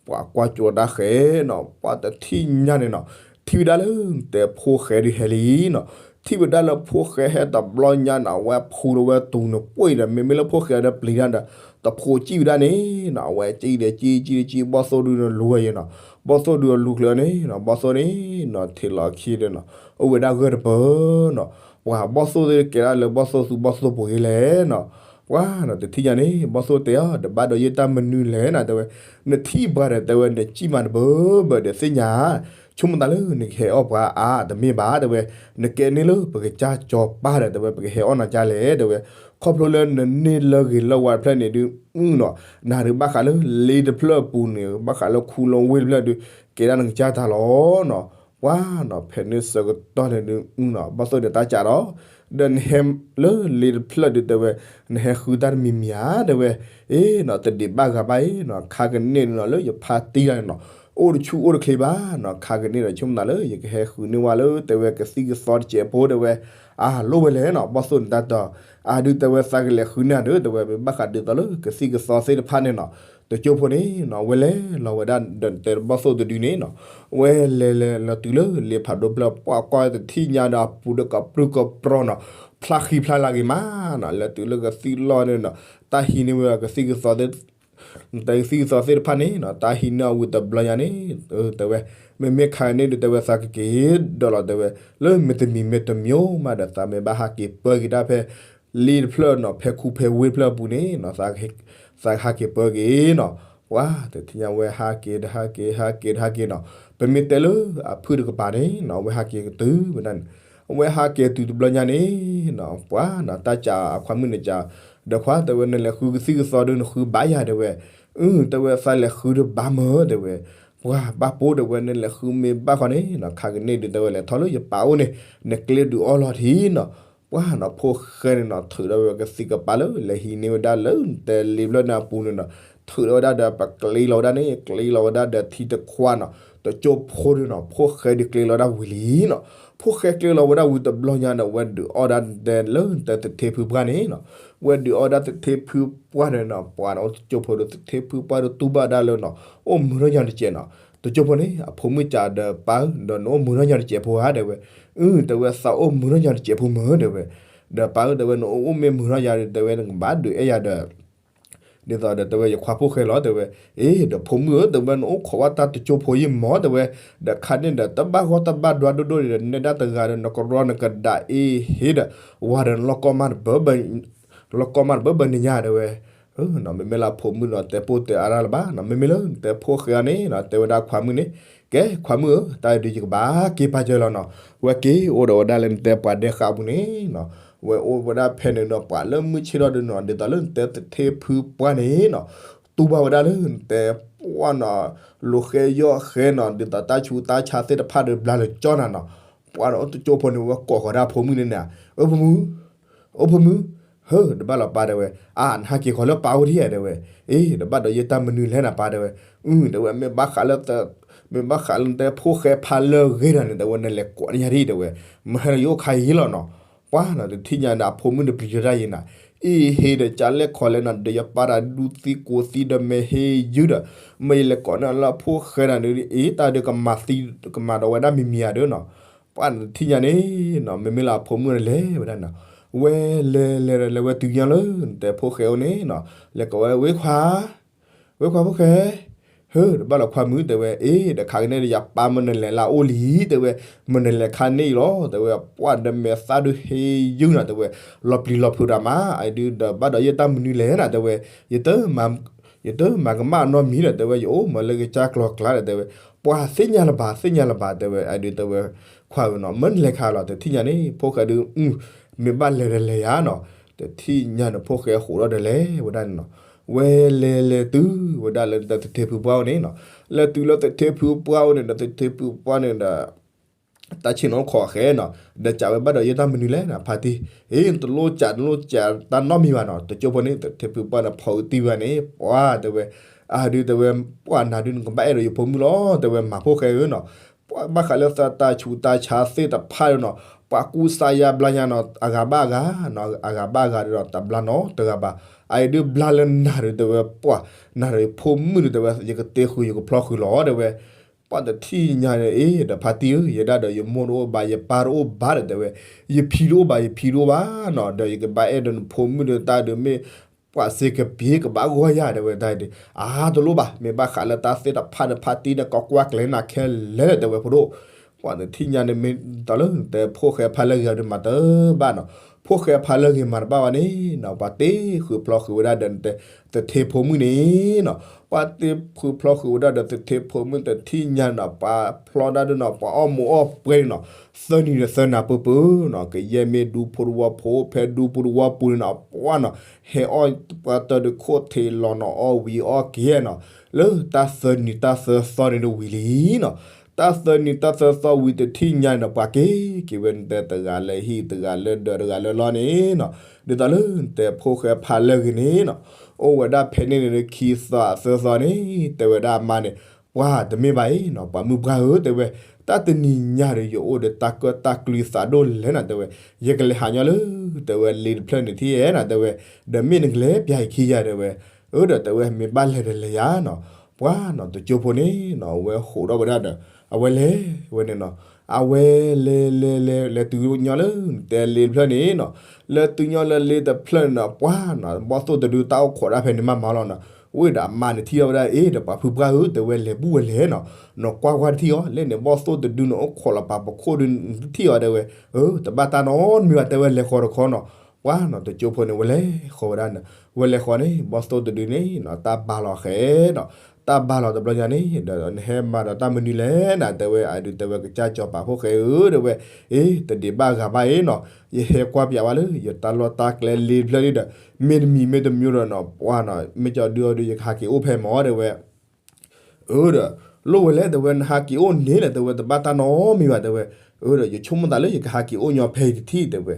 ပှၤကွၢ်ကၠိတၢ်ဃဲနီၤ ပှၤတထံၣ်ညါန့ၣ်နီၤ ထံၣ်ဝဲဒၣ်လၢ နတဲဖိၣ်ဃဲဒုးဟဲလံနီၤ, ထံၣ်ဝဲဒၣ်လၢဖိၣ်ဃဲဟဲတဘျီညါန့ၣ် အဝဲဖူးဒီးဝဲတူာ်န့ၣ် ပှ့ၤဒီး မ့မ့ၢ်လၢဖိၣ်ဃဲဒီးပျံၤတၢ်ဒီး တဖိးစံၣ်ဝဲဒၣ်န့ၣ်နီၤ အဝဲစံၣ်ဒီးစံၣ်စံၣ်ဒီးစံၣ် ဘီၣ်သိၣ်ဒုးန့ၣ်လူၤဝဲယဲနီၤ, ဘီၣ်သိၣ်ဒုးအလူၤချၢန့ၣ်နီၤ ဘီၣ်သိၣ်န့ၣ်နီၤ ထံးလီၤခံဒီးနီၤ အိၣ်ဝဲဒၣ်ဂၢၢ်တပၢၤနီၤ, ပှၤဘီၣ်သိၣ်သ့ၣ်ကဲဒၣ်လၢဘီၣ်သိၣ်သူဘီၣ်သိၣ်ပူၤဂ့ၤလဲၣ်နီၤ, ပှၤနီၤ တထံၣ်ညါန့ၣ် ဘီၣ်သိၣ်တဲအီၤ တဘၣ်ဒီးယတၢ်မနုၤလဲၣ်နီၤ တဲဝဲ, နထံၣ်ပှၤဒီး တဲဝဲ နစံၣ်မးတဘၢဘၢဒီးသ့ၣ်ညါ ဆိကမိၣ်သးလၢနကဟဲအီၣ်ပှၤအါတမ့ၢ်ဘၣ် တဲဝဲ, နကဲန့ၢ်လၢပကစၢ်စီၤပၤဒီး တဲဝဲ ပကဟဲအီၣ်နၤကၢ်လဲၣ် တဲဝဲ, ခီဖျိလၢနန့ၢ်လၢဂ့ၤလၢဝါတဖျၢၣ်န့ၣ်ဒုး နီၤ နၤဒုးဘၣ်ဃးလၢလ့တဖျၢၣ်အပူၤန့ၣ် ဘၣ်ဃးလၢခူလၢဝ့ၢ်တဖျၢၣ်ဒုး ကဲဒၣ်နကစၢ်တၢ်လီၤနီၤ, ပှၤနီၤ ဖဲန့ၣ်ဆၢကတီၢ်န့ၣ်ဒုး ဘီၣ်သိၣ်န့ၣ်တၢ်စးဒီး ဒီးနဟဲလၢလ့တဖျၢၣ်ဒုး တဲဝဲ နဟဲဃုတၢ်တမံၤမံၤဧါ တဲဝဲ, အ့နီၤ တဒံးဘၣ်ဂၤဘၣ်အံၤနီၤ ခါကန့ၢ်ဒုးနီၤ လၢယဖါတံၢ်တၢ်န့ၣ်နီၤ အိၣ်တဆူၣ်အိၣ်တချ့ဘၣ်နီၤ ခါကန့ၢ်ဒီး ဆိကမိၣ်သးလၢ ယကဟဲဃုန့ၢ်ဝဲလၢ တဲဝဲ ကသံၣ်ကသီတစဲးဖိ တဲဝဲ, အါလိၣ်ဝဲလဲၣ်နီၤ ဘီၣ်သိၣ်န့ၣ်တၢ်တီၤ, အါဒုး တဲဝဲ သးကလဲၤဃုန့ၢ်ဒီး တဲဝဲ မ့ၢ်ဘၣ်ဃးဒ်သိးလၢကသံၣ်ကသီသ့ၣ်တဖၣ်န့ၣ်နီၤ တကၠိဖိန့ၣ်နီၤ ဝဲလဲၤလီၤဝဲဒၣ်ဒီး တဲဘီၣ်သိၣ်တဒုန့ၣ်နီၤ ဝဲလဲၤလဲၤလီၤတုၤလၢလ့ဖးဒိၣ်ဖျၢၣ် ပှၤကွၢ်တထံၣ်ညါဒီးအပူၤဒီးကပြုၢ်ကပြီၤနီၤ ဖျါဃံဖျါလၤဂ့ၤမးနီၤ လဲၤတုၤလၢကသံၣ်လီၢ်န့ၣ်နီၤ တၢ်ဟံးန့ၢ်ဝဲကသံၣ်ကသီသ့ၣ် တဲကသံၣ်ကသီသ့ၣ်တဖၣ်န့ၣ်နီၤ တၢ်ဟံးန့ၢ်အဝံၤတဘျီညါန့ၣ် တဲဝဲ မ့မ့ၢ်ခါန့ၣ်ဒုး တဲဝဲ သးကက့ၤဒီးလီၤ တဲဝဲ လၢမ့ၢ်တမံၤမ့ၢ်တမံၤမးဒီး သးမ့ၢ်ဘၣ်ဟးက့ၤပၢက့ၤတၢ်ဖဲ လ့တဖျၢၣ်နီၤ ဖဲခူဖဲဝ့ၢ်တဖျၢၣ်အပူၤန့ၣ်နီၤ သးကဟဲက့ၤပၢက့ၤနီၤ ပှၤတထံၣ်ညါဝဲဟးက့ၤဒီးဟးက့ၤ ဟးက့ၤဒီးဟးက့ၤနီၤ ပမ့ၢ်တဲလၢအဖုၣ်တကပၤန့ၣ်နီၤ အဝဲဟးက့ၤကတုၤဝဲဒၣ်န့ၣ် အဝဲဟးက့ၤတုၤတဘျီညါန့ၣ်နီၤ ပှၤနီၤ တၢ်စးအခွါမုၣ်န့ၣ်စး ဒီးခွါ တဲဝဲ နလဲၤဃုကသံၣ်ကသီဒီး နဃုဘၣ်ယၤ တဲဝဲ အၢ တဲဝဲ သးလဲၤဃုတဘၣ်မၢ တဲဝဲ ပှၤဘၣ်ပိာ် တဲဝဲ နလဲၤဃုမ့ၢ်ဘၣ်ဃီန့ၣ်နီၤ ခါကန့ၢ်ဒုး တဲဝဲ လဲၤထီၣ်လၢယပၢ်အိၣ်န့ၣ် နကျဲဒုးအီၣ်လီၤထံနီၤ ပှၤနီၤ ဖိၣ်ဃဲန့ၣ်နီၤ ထုးဒီးဝဲကသံၣ်ကပၤလၢ လဲၤဟံးန့ၢ်ဝဲဒၣ်လၢ တဲလ့ဖျၢၣ်န့ၣ်အပူၤန့ၣ်နီၤ ထုးဒီးဝဲဒၣ်ဒီးပကျ့လီၤဝဲဒၣ်ဒီး ထံတခွးနီၤ တကၠိဖိန့ၣ်နီၤ ဖိၣ်ဃဲဒုးကျ့လီၤဝဲဒၣ်ဝံၤလံနီၤ ဖိၣ်ဃဲကျ့လီၤဝဲဒၣ်ဝံၤတဘျီညါဒီး ဝဲဒုးအီၣ်ဒၣ်တဲလၢ တဲသထ့ဖုပှၢ်န့ၣ်နီၤ ဝဲဒုးအီၣ်ဒၣ်သထ့ဖုပှၢ်န့ၣ်နီၤ ပှၤနီၤ အိၣ်တကၠိဖိဒီး သထ့ဖုပှၢ်ဒီးတူၢ်ဘၣ်ဒၣ်လၢနီၤ အိၣ်မုာ်ထီၣ်ညါတစဲးနီၤ တကၠိဖိန့ၣ် အဖိမုၣ်စးဒီးပၢ်ဧၢ ဒီးနအိၣ်မုာ်ထီၣ်ညါတစဲးဖိဧါ တဲဝဲ အၢ တဲဝဲ သးအိၣ်မုာ်ထီၣ်ညါတစဲးဖိမၢ တဲဝဲ ဒီးပၢ်ဧၢ တဲဝဲ နအိၣ်မ့ၢ်မုာ်ထီၣ်ညါဒီး တဲဝဲ နကဘၣ်ဒုးအဲၣ်ယၤဒီး ဒ်သိးဒီးတဲဝဲ ယခွါဖိၣ်ဃဲလီၤ တဲဝဲ အ့ ဒီးဖိမုၣ်ဧၢ တဲဝဲ နအိၣ်ခိးဘၣ်တၢ်တကၠိဖိယံာ်မၢ တဲဝဲ ဒီးခါန့ၣ်ဒီး တဘၣ်ဂီၢ်တဘၣ်ဒွါဒိၣ်ဒိၣ်ဒီး နဲဒၣ်တဂၤဒီး နကရီနကဒးအ့ဟ့ဒီး ဝၤဒီး လီၢ်ကီၢ်မးတဘၢဘၢ လီၢ်ကီၢ်မးတဘၢဘၢန့ၣ်ညါ တဲဝဲ မ့မ့ၢ်လၢဖိမုၣ်ဒီး တဲပိၢ်တဲအါတၢ်လၢၤဘၣ်နီၤ မ့မ့ၢ်လၢနတဲဖိၣ်ဃဲအီၤန့ၣ်နီၤ တဲဝဲဒၣ်ခွါမုၣ်န့ၣ် ကဲ ခွါမုၣ်ဧၢ တၢ်အံၤဒုးယကဘၣ်က့ၤပာ်စၢၤလီၤနီၤ ဝဲက့ၤအိၣ်ဒီးဝဲဒၣ်လၢနတဲပှၤဒဲဃာ်အပူၤန့ၣ်နီၤ ဝဲအိၣ်ဝဲဒၣ်ဖဲန့ၣ်နီၤ ပှၤလၢမုၢ်ဆ့ၣ်ထီၣ်ဒုးနီၤ ဒ်သိးလၢနတဲသထ့ဖုပှၢ်န့ၣ်နီၤ တူၢ်ဘၣ်ဝဲဒၣ်လၢနတဲပှၢ်နီၤ လိာ်ဃဲယီၢ်ဃဲနီၤ ဒ်သိးတၢ်ဆူးတၢ်ဆါသ့ၣ်တဖၣ်ဒီးဘျါလၢကၠီနၤနီၤ ပှၤဒီးအိၣ်တကၠိဖိန့ၣ် ဝဲကိးဃီၤဒၣ်ဖိမုၣ်န့ၣ်န့ၣ် အၢဖိမုၣ် အိၣ်ဖိမုၣ် ဟၢ တဘၣ်လီၤပၢ်တဲဝဲ အါ နဟးက့ၤဃီၤလၢပၢ်အိၣ်ဒံးဧါတဲဝဲ အ့ တဘၣ်ဒီးယတၢ်မနုၤလဲၣ်နပၢ်တဲဝဲ အု တဲဝဲ မ့ၢ်ဘၣ်ဃးလၢ မ့ၢ်ဘၣ်ဃးလၢနတဲဖိၣ်ဃဲဖးလၢအဂ့ၤဒီးန့ၣ် တဲဝဲ နလဲၤကိးန့ၢ်ယၤဒ် တဲဝဲ, မ့ၢ်ဟဲဒီးယအိၣ်ခါယံာ်လီၤနီၤ. ပှၤနီၤ တထံၣ်ညါဒီးအဖိမုၣ်တပျံၤတၢ်ယံၤနၤ, အ့ၣ် ဟ့ဒီးကလဲၣ်ခီလဲၣ်နီၤ, ဒီးယပၢ်တၢ်ဒူသံကိးသံဒီးမ့ၢ်ဟ့ယုၢ်ဒီး, မ့ၢ်ယလဲၤကိးန့ၢ်လၢအဖိၣ်ဃဲနၤဒုး အ့ၣ် တၢ်ဒုးကမၤသံ ကမၤဒီးဝဲဒၣ်မံၤမံၤဧါဒုးနီၤ. ပှၤတထံၣ်ညါန့ၣ်နီၤ မ့မ့ၢ်လၢအဖိမုၣ်န့ၣ်လဲၤဝဲဒၣ်နီၤ, ဝဲလဲၤလဲၤဒီးလဲၤဝဲတုၤညါလၢ နတဲဖိၣ်ဃဲအိၣ်န့ၣ်နီၤ, လဲၤကိးဝဲ ဝ့ခွါ ဝ့ခွါဖိၣ်ဃဲ, ဟၢ တဘၣ်လီၤခွါမုၣ် တဲဝဲ, အ့ၣ် ဒီးခါကန့ၣ်ဒီးယပၢ်မၢနလဲၤလၢအအိၣ်လံ တဲဝဲ, မၢနလဲၤခါန့ၣ်အံၤလီၤ တဲဝဲ, ပှၤဒီးမဲာ်သၣ်ဒုးဟ့ယုၢ်နၤ တဲဝဲ, လီၤပျံၤလီၤဖုးတၢ်မး အဒုးဒီးဘၣ်ဒီးယတၢ်မနုၤလဲၣ်နၤ တဲဝဲ, ယတ ယတမၤကမၣ်အနီတမံၤဒီး တဲဝဲ, ယအိၣ်မးလၢကစၢ်ကျီၤကျါဒီး တဲဝဲ, ပှၤသ့ၣ်ညါလၢၤဘၣ် သ့ၣ်ညါလၢၤဘၣ် တဲဝဲ, အဒုးတဲဝဲ, ခွါဧၢနီၤ မၢနလဲၤခါလီၤ တထံၣ်ညါန့ၣ် ဖိၣ်ဃဲဒုး မ့ၢ်ဘၣ်လဲၤဒီးလဲၤယၤနီၤ, တထံၣ်ညါန့ၣ် ဖိၣ်ဃဲဟးထီၣ်ဒီးလဲၤဝဲဒၣ်န့ၣ်နီၤ, ဝဲလဲၤလဲၤတုၤဝဲဒၣ်လၢတထံးဖုပှၢ်အိၣ်န့ၣ်နီၤ, လဲၤတုၤလၢတထံးဖုပှၢ်အိၣ်န့ၣ်ဒီး တထံးဖုပှၢ်န့ၣ်ဒီး တၢ်ဆ့ၣ်နီၤအိၣ်ခိးအဃဲနီၤ, ဒီးစံးဝဲဘၣ်ဒီးယတၢ်မနုၤလဲၣ်နီၤ ဖါတံၢ်, အ့ၣ် နတလိၣ်စံး နလိၣ်စံးတၢ်နီတမံၤဘၣ်နီၤ, တကၠိဖိန့ၣ် တထံးဖုပှၢ်န့ၣ် ဖီအုးတံၢ်ဝဲန့ၣ် ပှၤတဲဝဲ, အဒုးတဲဝဲ, ပှၤနၤဒုးနကဘၣ်အဲၣ်ဒီးယဖိမုၣ်လီၤ တဲဝဲ မၤဖိၣ်ဃဲဧၢနီၤ, ပှၤဘၣ်ဃးလၢသးတၢ်ဆူးတၢ်ဆါသ့ၣ်တဖၣ်ဒီးနီၤ, ပှၤကူစါယါဘျါယါနီၤ အဂၤဘၣ်အဂၤနီၤ, အဂၤဘၣ်အဂၤဒီးတဘျါနီတဂၤဘၣ်, အအံၤဒုးဘျါလၢနၤဒီးတဲဝဲ, ပှၤ နၤဒီးယဖိမုၣ်ဒီးတဲဝဲ ယကတ့ဃုာ်ယကဖျီဃုာ်လီၤ တဲဝဲ, ပှၤတထံၣ်ညါန့ၣ် အ့ၣ် ဒီးဖါတံၢ်ဧၢ ယဒၣ်ဒီးယမိၢ်တအိၣ်ဘၣ် ယပၢ်တအိၣ်ဘၣ်ဒီးတဲဝဲ, ယဖံတအိၣ်ဘၣ် ယဖံတအိၣ်ဘၣ်နီၤ, ဒီးယကဘၣ်အဲၣ်ဒီးနဖိမုၣ်ဒီးတၢ်ဒုးမ့ၢ် ပှၤစ့ကပ့ၤကဘၣ်ဂီၢ်ယၤ တဲဝဲတၢ်ဒုး, အါတလိၣ်ဘၣ် မ့ၢ်ဘၣ်ဃးလၢတၢ်သ့ၣ်တဖၣ်ဒီးဖါတံၢ်ဒီးကကွၢ်ကျဲၤနၤခဲလၢာ်လၢ တဲဝဲဖိဒိၣ်, ပှၤတထံၣ်ညါန့ၣ် မ့ၢ်တၢ်လၢနတဲဖိၣ်ဃဲဖးလၢအဂ့ၤဒီးမၤတဘၣ်နီၤ, ဖိၣ်ဃဲဖးလၢအဂ့ၤမၤတဘၣ်ဘၣ်န့ၣ်နီၤ, ပှၤတ့ဃုာ်ဖျီဃုာ်ဝဲဒၣ်ဒီးနတဲ သထ့ဖိမုၣ်န့ၣ်နီၤ, ပှၤတ့ဃုာ်ဖျီဃုာ်ဝဲဒၣ်ဒီးသထ့ဖိမုၣ်တထံၣ်ညါန့ၣ်နီၤ, ပှၤဖျီဒၣ်ဒုးနီၤ ပှၤအီၣ်မူးအီၣ်ပွဲန့ၣ်နီၤ, သၢနံၤဒီးသၢနၤပၢၢ်ပၢၢ်နီၤ, ကယဲၢ်မ့ၢ်ဒူဖိတဝီဖိ ဖဲဒူဖိတဝီပူၤန့ၣ်နီၤ ပှၤနီၤ, ဟဲအီၣ်ပှၤတၢ်ဒုးခိၣ်ထံးလီၤနီၤ အီၣ်ဝံၤအီၣ်က့ၤနီၤ, လၢတၢ်သၢနံၤတၢ်သၢသီန့ၣ်ဒုးဝံၤလံနီၤ, တၢ်သၢနံၤတၢ်သၢသီဝံၤတထံၣ်ညါန့ၣ်ဒီး ပှၤက့ၤက့ၤဝဲနတဲတဂၤလၢဟံၣ် တဂၤလၢဒၢး တဂၤလၢလီၢ်န့ၣ်နီၤ, ဒ်သိးလၢနတဲဖိၣ်ဃဲဖးလၢအဂ့ၤန့ၣ်နီၤ, အိၣ်ဝဲဒၣ်ဖဲန့ၣ်န့ၣ် ခံသီသၢသီန့ၣ် တဲဝဲဒၣ်အမါန့ၣ်, ပှၤတမ့ၢ်ဘၣ်အံၤနီၤ ပှၤမုၣ်ပှၢ်ဧၢ တဲဝဲ, တၢ်တနံၤညါဒီး ယအိၣ်ဒီးတၢ်ကၢၣ်တၢ်ကျူသးဒိၣ်လဲၣ်နီၤ တဲဝဲ, ယကလဲၤဟးညီလၢ တဲဝဲ လ့တဖျၢၣ်န့ၣ်ထံၣ်ဧဲနီၤ တဲဝဲ, ဒီးမ့ၢ်နကလဲၤပျၢ်ယခံယၤ တဲဝဲ, အၢ ဒီးတဲဝဲ မ့ၢ်ဘၣ်လဲၤဒီးလဲၤယၤနီၤ, ပှၤနီၤ တကၠိဖိန့ၣ်နီၤ အဝဲဟးထီၣ်ဝဲဒၣ်ဒီး အဝဲလဲၤဝဲန့ၣ်နီၤ, အဝဲလဲၤလဲၤလဲၤ လဲၤတုၤညီလၢ တဲလ့တဖျၢၣ်န့ၣ်နီၤ, လဲၤတုၤညီလၢလ့တဖျၢၣ်န့ၣ်နီၤ ပှၤနီၤ ဘီၣ်သိၣ်တဒုတၢ်အိၣ်ခိးဒၣ်ဖဲန့ၣ်မးမးလီၤနီၤ, ဝ့ၢ်ဒီးအမါန့ၣ်ထံၣ်ထီၣ်ဝဲဒၣ် အ့ ဒီးပှၤဖုပှၢ်ဧၢ တဲဝဲ လဲၤဘူၣ်ဝဲလဲၣ်နီၤ, နကွၢ်ကွၢ်တထံၣ်အီၤ လၢန့ၣ် ဘီၣ်သိၣ်တဒုန့ၣ် အိၣ်ခိးလီၤပာ်ပခိၣ်ဒုးနတထံၣ်အီၤ တဲဝဲ, အၢ တဘၣ်တၢ်နီတမံၤဘၣ် တဲဝဲ လဲၤဃီၤတခီနီၤ, ပှၤနီၤ တကၠိဖိန့ၣ် ဝဲလဲၤဃီၤဝဲဒၣ်န့ၣ် ဝဲလဲၤဃီၤန့ၣ် ဘီၣ်သိၣ်တဒုန့ၣ်နီၤ တၢ်ဘါလီၤဃဲနီၤ, တၢ်ဘါလီၤတဘျီညါန့ၣ် ဒီးနဟဲမၤဒီးတၢ်မနုၤလဲၣ်နီၤ တဲဝဲ အဒုးတဲဝဲ ကစၢ်ကၠီၤပာ်ဖိၣ်ဃဲဧၢ တဲဝဲ, အ့ တဒံးဘၣ်ဂၤဘၣ်အံၤနီၤ, ယဟဲကွၢ်ပၠးဝဲလၢ ယတၢ်လီၢ်တၢ်ကျဲလ့တဖျၢၣ်ဒီး မ့တမံၤမ့တမံၤဒီးနီၤ ပှၤနီၤ မ့ၢ်ကၠီဒုအီၤဒုး ယကဟးက့ၤအိၣ်ဖဲမၢ တဲဝဲ အၢ ဒီး လိၣ်ဝဲလဲၣ် တဲဝဲ နဟးက့ၤအိၣ်န့ၣ်လဲၣ် တဲဝဲ တဘၣ်တၢ်နီတမံၤဘၣ် တဲဝဲ, အၢ ဒီး ယဆိကမိၣ်သးလၢယကဟးက့ၤအိၣ်ညီဖဲအံၤတထံၣ် တဲဝဲ,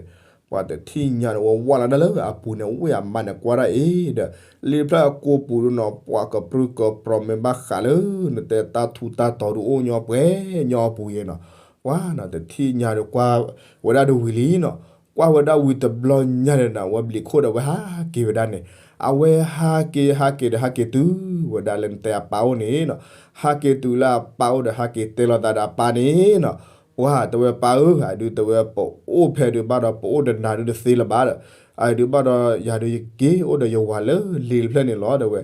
ပှၤတထံၣ်ညါန့ၣ် ဝဲဝၢ်လီၤဒၣ်လၢအပူၤန့ၣ် ဝ့ၢ်အမါန့ၣ် ကွၢ်ဒၣ်အံၤဒီး လ့တဖျၢၣ်အကိာ်ပူၤဒုးနီၤ ပှၤကပြုၢ်ကပြီၤ မ့ၢ်ဘၣ်ဃးလၢ နတဲတၢ်ထူးတၢ်တီၤဒုးအိၣ်ညီပှဲၤညီအပူၤယဲနီၤ, ပှၤနီၤ တထံၣ်ညါဒီး ကွၢ်ဝဲဒၣ်ဒီးဝံၤလံနီၤ, ကွၢ်ဝဲဒၣ်ဝံၤတဘျီညါဒီးနီၤ ဝဲဘျံးခိၣ်ဒီး ဝဲဟးက့ၤဝဲဒၣ်န့ၣ်, အဝဲဟးက့ၤ ဟးက့ၤဒီး ဟးက့ၤတုၤဝဲဒၣ်လၢနတဲအပၢ်အိၣ်န့ၣ်နီၤ, ဟးက့ၤတုၤလၢအပၢ်အိၣ်ဒီး ဟးက့ၤတဲလီၤသးဒီးအပၢ်န့ၣ်နီၤ, ပှၤတဲဝဲ ပၢ်ဧၢ အဒုးတဲဝဲ ပအိၣ်ဖဲဒုးဘၣ်ဒီး ပအိၣ်ဒီးနၤဒုးတသ့လၢၤဘၣ်ဒီး, အဒုးဘၣ်ဒီး ယၤဒုးယက့ၤအိၣ်ဒီးယဝၤလၢလ့တဖျၢၣ်န့ၣ်လီၤ တဲဝဲ,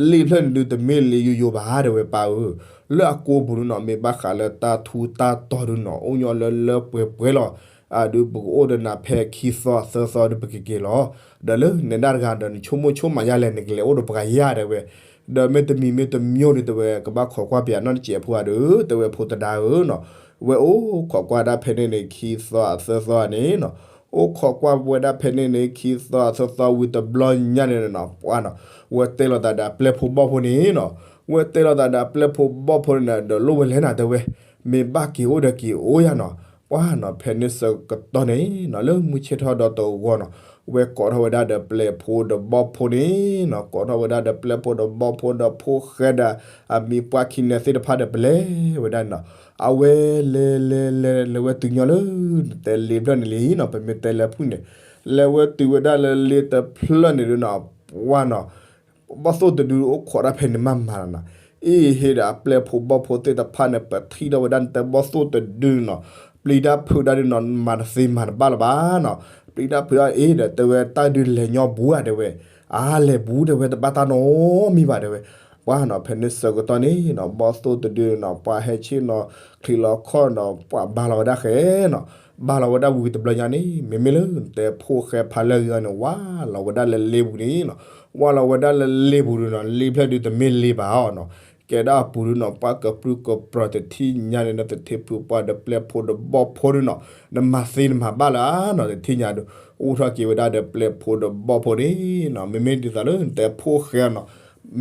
လ့တဖျၢၣ်န့ၣ်ဒုး တမ့ၢ်လ့ယိယိဘၣ် တဲဝဲ ပၢ်ဧၢ, လၢအကိာ်ပူၤဒုးနီၤ မ့ၢ်ဘၣ်ဃးလၢတၢ်ထူးတၢ်တီၤဒုးနီၤ အိၣ်ညီလၢလၢပှဲၤပှဲၤလီၤ, အဒုးပကအိၣ်ဒီးနၤဖဲခံသီသၢသီဒုး ပကက့ၤလီၤ, ဒီးလၢနဒၣ်တဂၤဒီး နဆိကမိၣ်ဆိကမးယါလဲၣ် နကလဲၤအိၣ်ဒီးပှၤယၤ တဲဝဲ, ဒီးမ့တမံၤမ့တမံၤဒုး တဲဝဲ ကဘၣ်ခိးကွၢ်ပၠးနီတစဲးဖိဧါဒီး တဲဝဲ ဖိသဒါဧၢနီၤ, ဝဲအိၣ်ခိးကွၢ်ဒၣ်ဖဲန့ၣ်န့ၣ် ခံသီသၢသီန့ၣ်နီၤ, အိၣ်ခိးကွၢ်ဝဲဒၣ်ဖဲန့ၣ်န့ၣ် ခံသီသၢသီဝံၤတဘျီညါန့ၣ်နီၤ ပှၤနီၤ, ဝဲတဲလီၤသးဒီးအပျဲၢ်ဖိဘီၣ်ဖိန့ၣ်နီၤ, ဝဲတဲလီၤသးဒီးအပျဲၢ်ဖိဘီၣ်ဖိန့ၣ်ဒီး လိၣ်ဝဲလဲၣ်နၤ တဲဝဲ, မ့ၢ်ဘၣ်က့ၤအိၣ်ဒီးက့ၤအိၣ်ယၤနီၤ, ပှၤနီၤ ဖဲန့ၣ်ဆၢကတီၢ်န့ၣ်နီၤ လၢမုၢ်ဆ့ၣ်ထီၣ်ဒီးတဂီၤနီၤ, ဝဲကိးထီၣ်ဝဲဒၣ်ဒီးပျဲၢ်ဖိဒီးဘီၣ်ဖိန့ၣ်နီၤ, ကိးထီၣ်ဝဲဒၣ်ဒီးပျဲၢ်ဖိဒီးဘီၣ်ဖိဒီးဖိၣ်ဃဲဒီး အမံၤပှၢ်ခံနဲသ့ၣ်တဖၣ်ဒီးပလဲၤဝဲဒၣ်န့ၣ်နီၤ, အဝဲလဲၤလဲၤလဲၤလဲၤဝဲတုၤညီလၢ နတဲလ့ဖျၢၣ်န့ၣ်လံနီၤ, ပမ့ၢ်တဲလၢဖုၣ်န့ၣ် လဲၤဝဲတုၤဝဲဒၣ်လၢလ့တဖျၢၣ်န့ၣ်ဒုးနီၤ, ပှၢ်နီၤ ဘီၣ်သိၣ်တဒုအိၣ်ခိးတၢ်ဖဲန့ၣ်မးမးလီၤနီၤ, အ့ၣ်ဟ့ဒီးအပျဲၢ်ဖိဘီၣ်ဖိသ့ၣ်တဖၣ်န့ၣ် ပထံၣ်ထီၣ်ဝဲဒၣ်နတဲဘီၣ်သိၣ်တဒုနီၤ, ပျံၤတၢ်ဖုးတၢ်ဒုးနီၤ မၤတသ့မၤတဘၣ်လၢၤဘၣ်နီၤ, ပျံၤတၢ်ဖုးအ့ၣ်ဒီးတဲဝဲတၢ်ဒုးလဲၤညီဘူးဧါတဲဝဲ, အါလဲၤဘူးတဲဝဲတဘၣ်တၢ်နီတမံၤဘၣ်တဲဝဲ, ပှၢ်နီၤ ဖဲန့ၣ်ဆၢကတီၢ်န့ၣ်နီၤ ဘီၣ်သိၣ်တဒုနီၤ ပှၢ်ဟဲဆ့ၣ်နီၤ ချံးလီၤခီၣ်နီၤ ပှၢ်ဘါလီၤဝဲဒၣ်ဃဲနီၤ, ဘါလီၤဝဲဒၣ်ဝံၤတဘျီညါန့ၣ် မ့မ့ၢ်လၢနတဲဖိၣ်ဃဲဖးလၢအဂ့ၤအီၤန့ၣ် ဝၢ်လီၤဝဲဒၣ်လၢလ့ပူၤန့ၣ်နီၤ, ဝၢ်လီၤဝဲဒၣ်လၢလ့ပူၤဒုးနီၤ လ့ဖျၢၣ်ဒုးတမ့ၢ်လ့ဘၣ်အီၤနီၤ, ကဲဒၣ်အပူၤဒုးနီၤ ပှၢ်ကပြုၢ်ကပြီၤတထံၣ်ညါန့ၣ်နီၤ တထံၣ်ဖုပှၢ်ဒီးပျဲၢ်ဖိဒီးဘီၣ်ဖိဒုးနီၤ နမၤသ့နမၤဘၣ်လၢၤနီၤ တထံၣ်ညါဒုး အိၣ်ထီၣ်က့ၤဝဲဒၣ်ဒီးပျဲၢ်ဖိဒီးဘီၣ်ဖိန့ၣ်နီၤ, မ့မ့ၢ်ဒ်သိးလၢနတဲဖိၣ်ဃဲနီၤ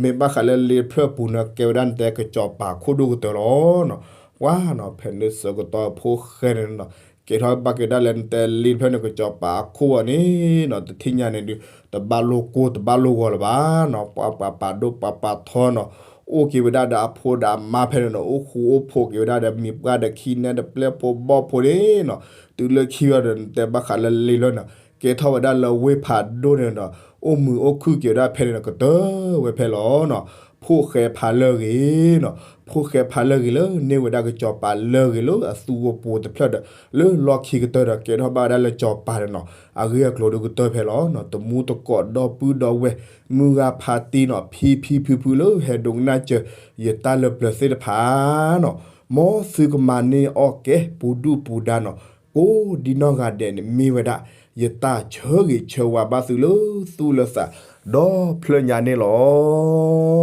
မ့ၢ်ဘၣ်ဃးလၢလ့ဖျၢၣ်ပူၤန့ၣ် ကဲဝဲဒၣ်နတဲကစီၤပၤခိၣ်ဒိၣ်ကတၢၢ်လီၤနီၤ, ပှၢ်နီၤ ဖဲန့ၣ်ဆၢကတီၢ်ဖိၣ်ဃဲန့ၣ်နီၤ ကဲထီၣ်ဘၣ်က့ၤဒၣ်လၢနတဲလ့ဖျၢၣ်န့ၣ် ကစီၤပၤအခိၣ်အီၤန့ၣ်နီၤ တထံၣ်ညါန့ၣ်ဒုး တဘၣ်လိၣ်ကိၢ်တဘၣ်လိၣ်ဂီၤလၢၤဘၣ်နီၤ, ပှၢ်ပှၤပာ်ဒိၣ်ပှၤပာ်ထီနီၤ အိၣ်က့ၤဝဲဒၣ်ဒီးအဖိဒီးအမါဖဲန့ၣ်နီၤ အိၣ်ဃူအိၣ်ဖိးက့ၤဝဲဒၣ်ဒီးမံၤပှၢ်ဒီးခံနဲဒီးပျဲၢ်ဖိဘီၣ်ဖိန့ၣ်နီၤ, တုၤလၢခံဝဲဒီးနတဲဘၣ်ဃးလၢလ့ဖျၢၣ်န့ၣ် ကဲထီၣ်ဝဲဒၣ်လၢဝ့ၢ်ဖးဒိၣ်န့ၣ်ဒီး အိၣ်မုာ်အိၣ်ခုၣ်က့ၤဝဲဒၣ်ဖဲန့ၣ်ဒီး ကတၢၢ်ဝဲဖဲလီၤနီၤ, ဖိၣ်ဃဲဖးလၢအဂ့ၤနီၤ, ဖိၣ်ဃဲဖးလၢအဂ့ၤလၢန့ၢ်ဝဲဒၣ်ကစီၤပၤလၢအဂ့ၤလၢအသူဝဲပူၤတဖျၢၣ်ဒီး လၢလီၢ်ခံကတၢၢ်ဒီး ကဲထီၣ်ဘၣ်ဝဲဒၣ်လၢစီၤပၤန့ၣ်နီၤ အဂ့ၢ်အကျိၤဒုးကတၢၢ်ဖဲလီၤနီၤ, တမူတကိးဒီပုၢ်ဒီဝဲၢ် မုၢ်ဂၤဖးတံၢ်နီၤ ဖံဖံဖုဖုလၢဟဲဒိကနၣ်စၢၤ ယတၢ်လၢပျၢၤသ့ၣ်တဖၣ်နီၤ, မ်သုကမၤန့ၢ်အီၣ်ကဲပူၤဒုၣ်ပူၤဒါနီၤ, ကိးဒံနီၢ်ဂၤဒဲးန့ၣ် မ့ၢ်ဝဲဒၣ် ယတၢ်ဆၢဂ့ၤဆၢဝါဘၣ်သုလၢသူၣ်လၢသး ဒီဖျၢၣ်ညါန့ၣ်လီၤ.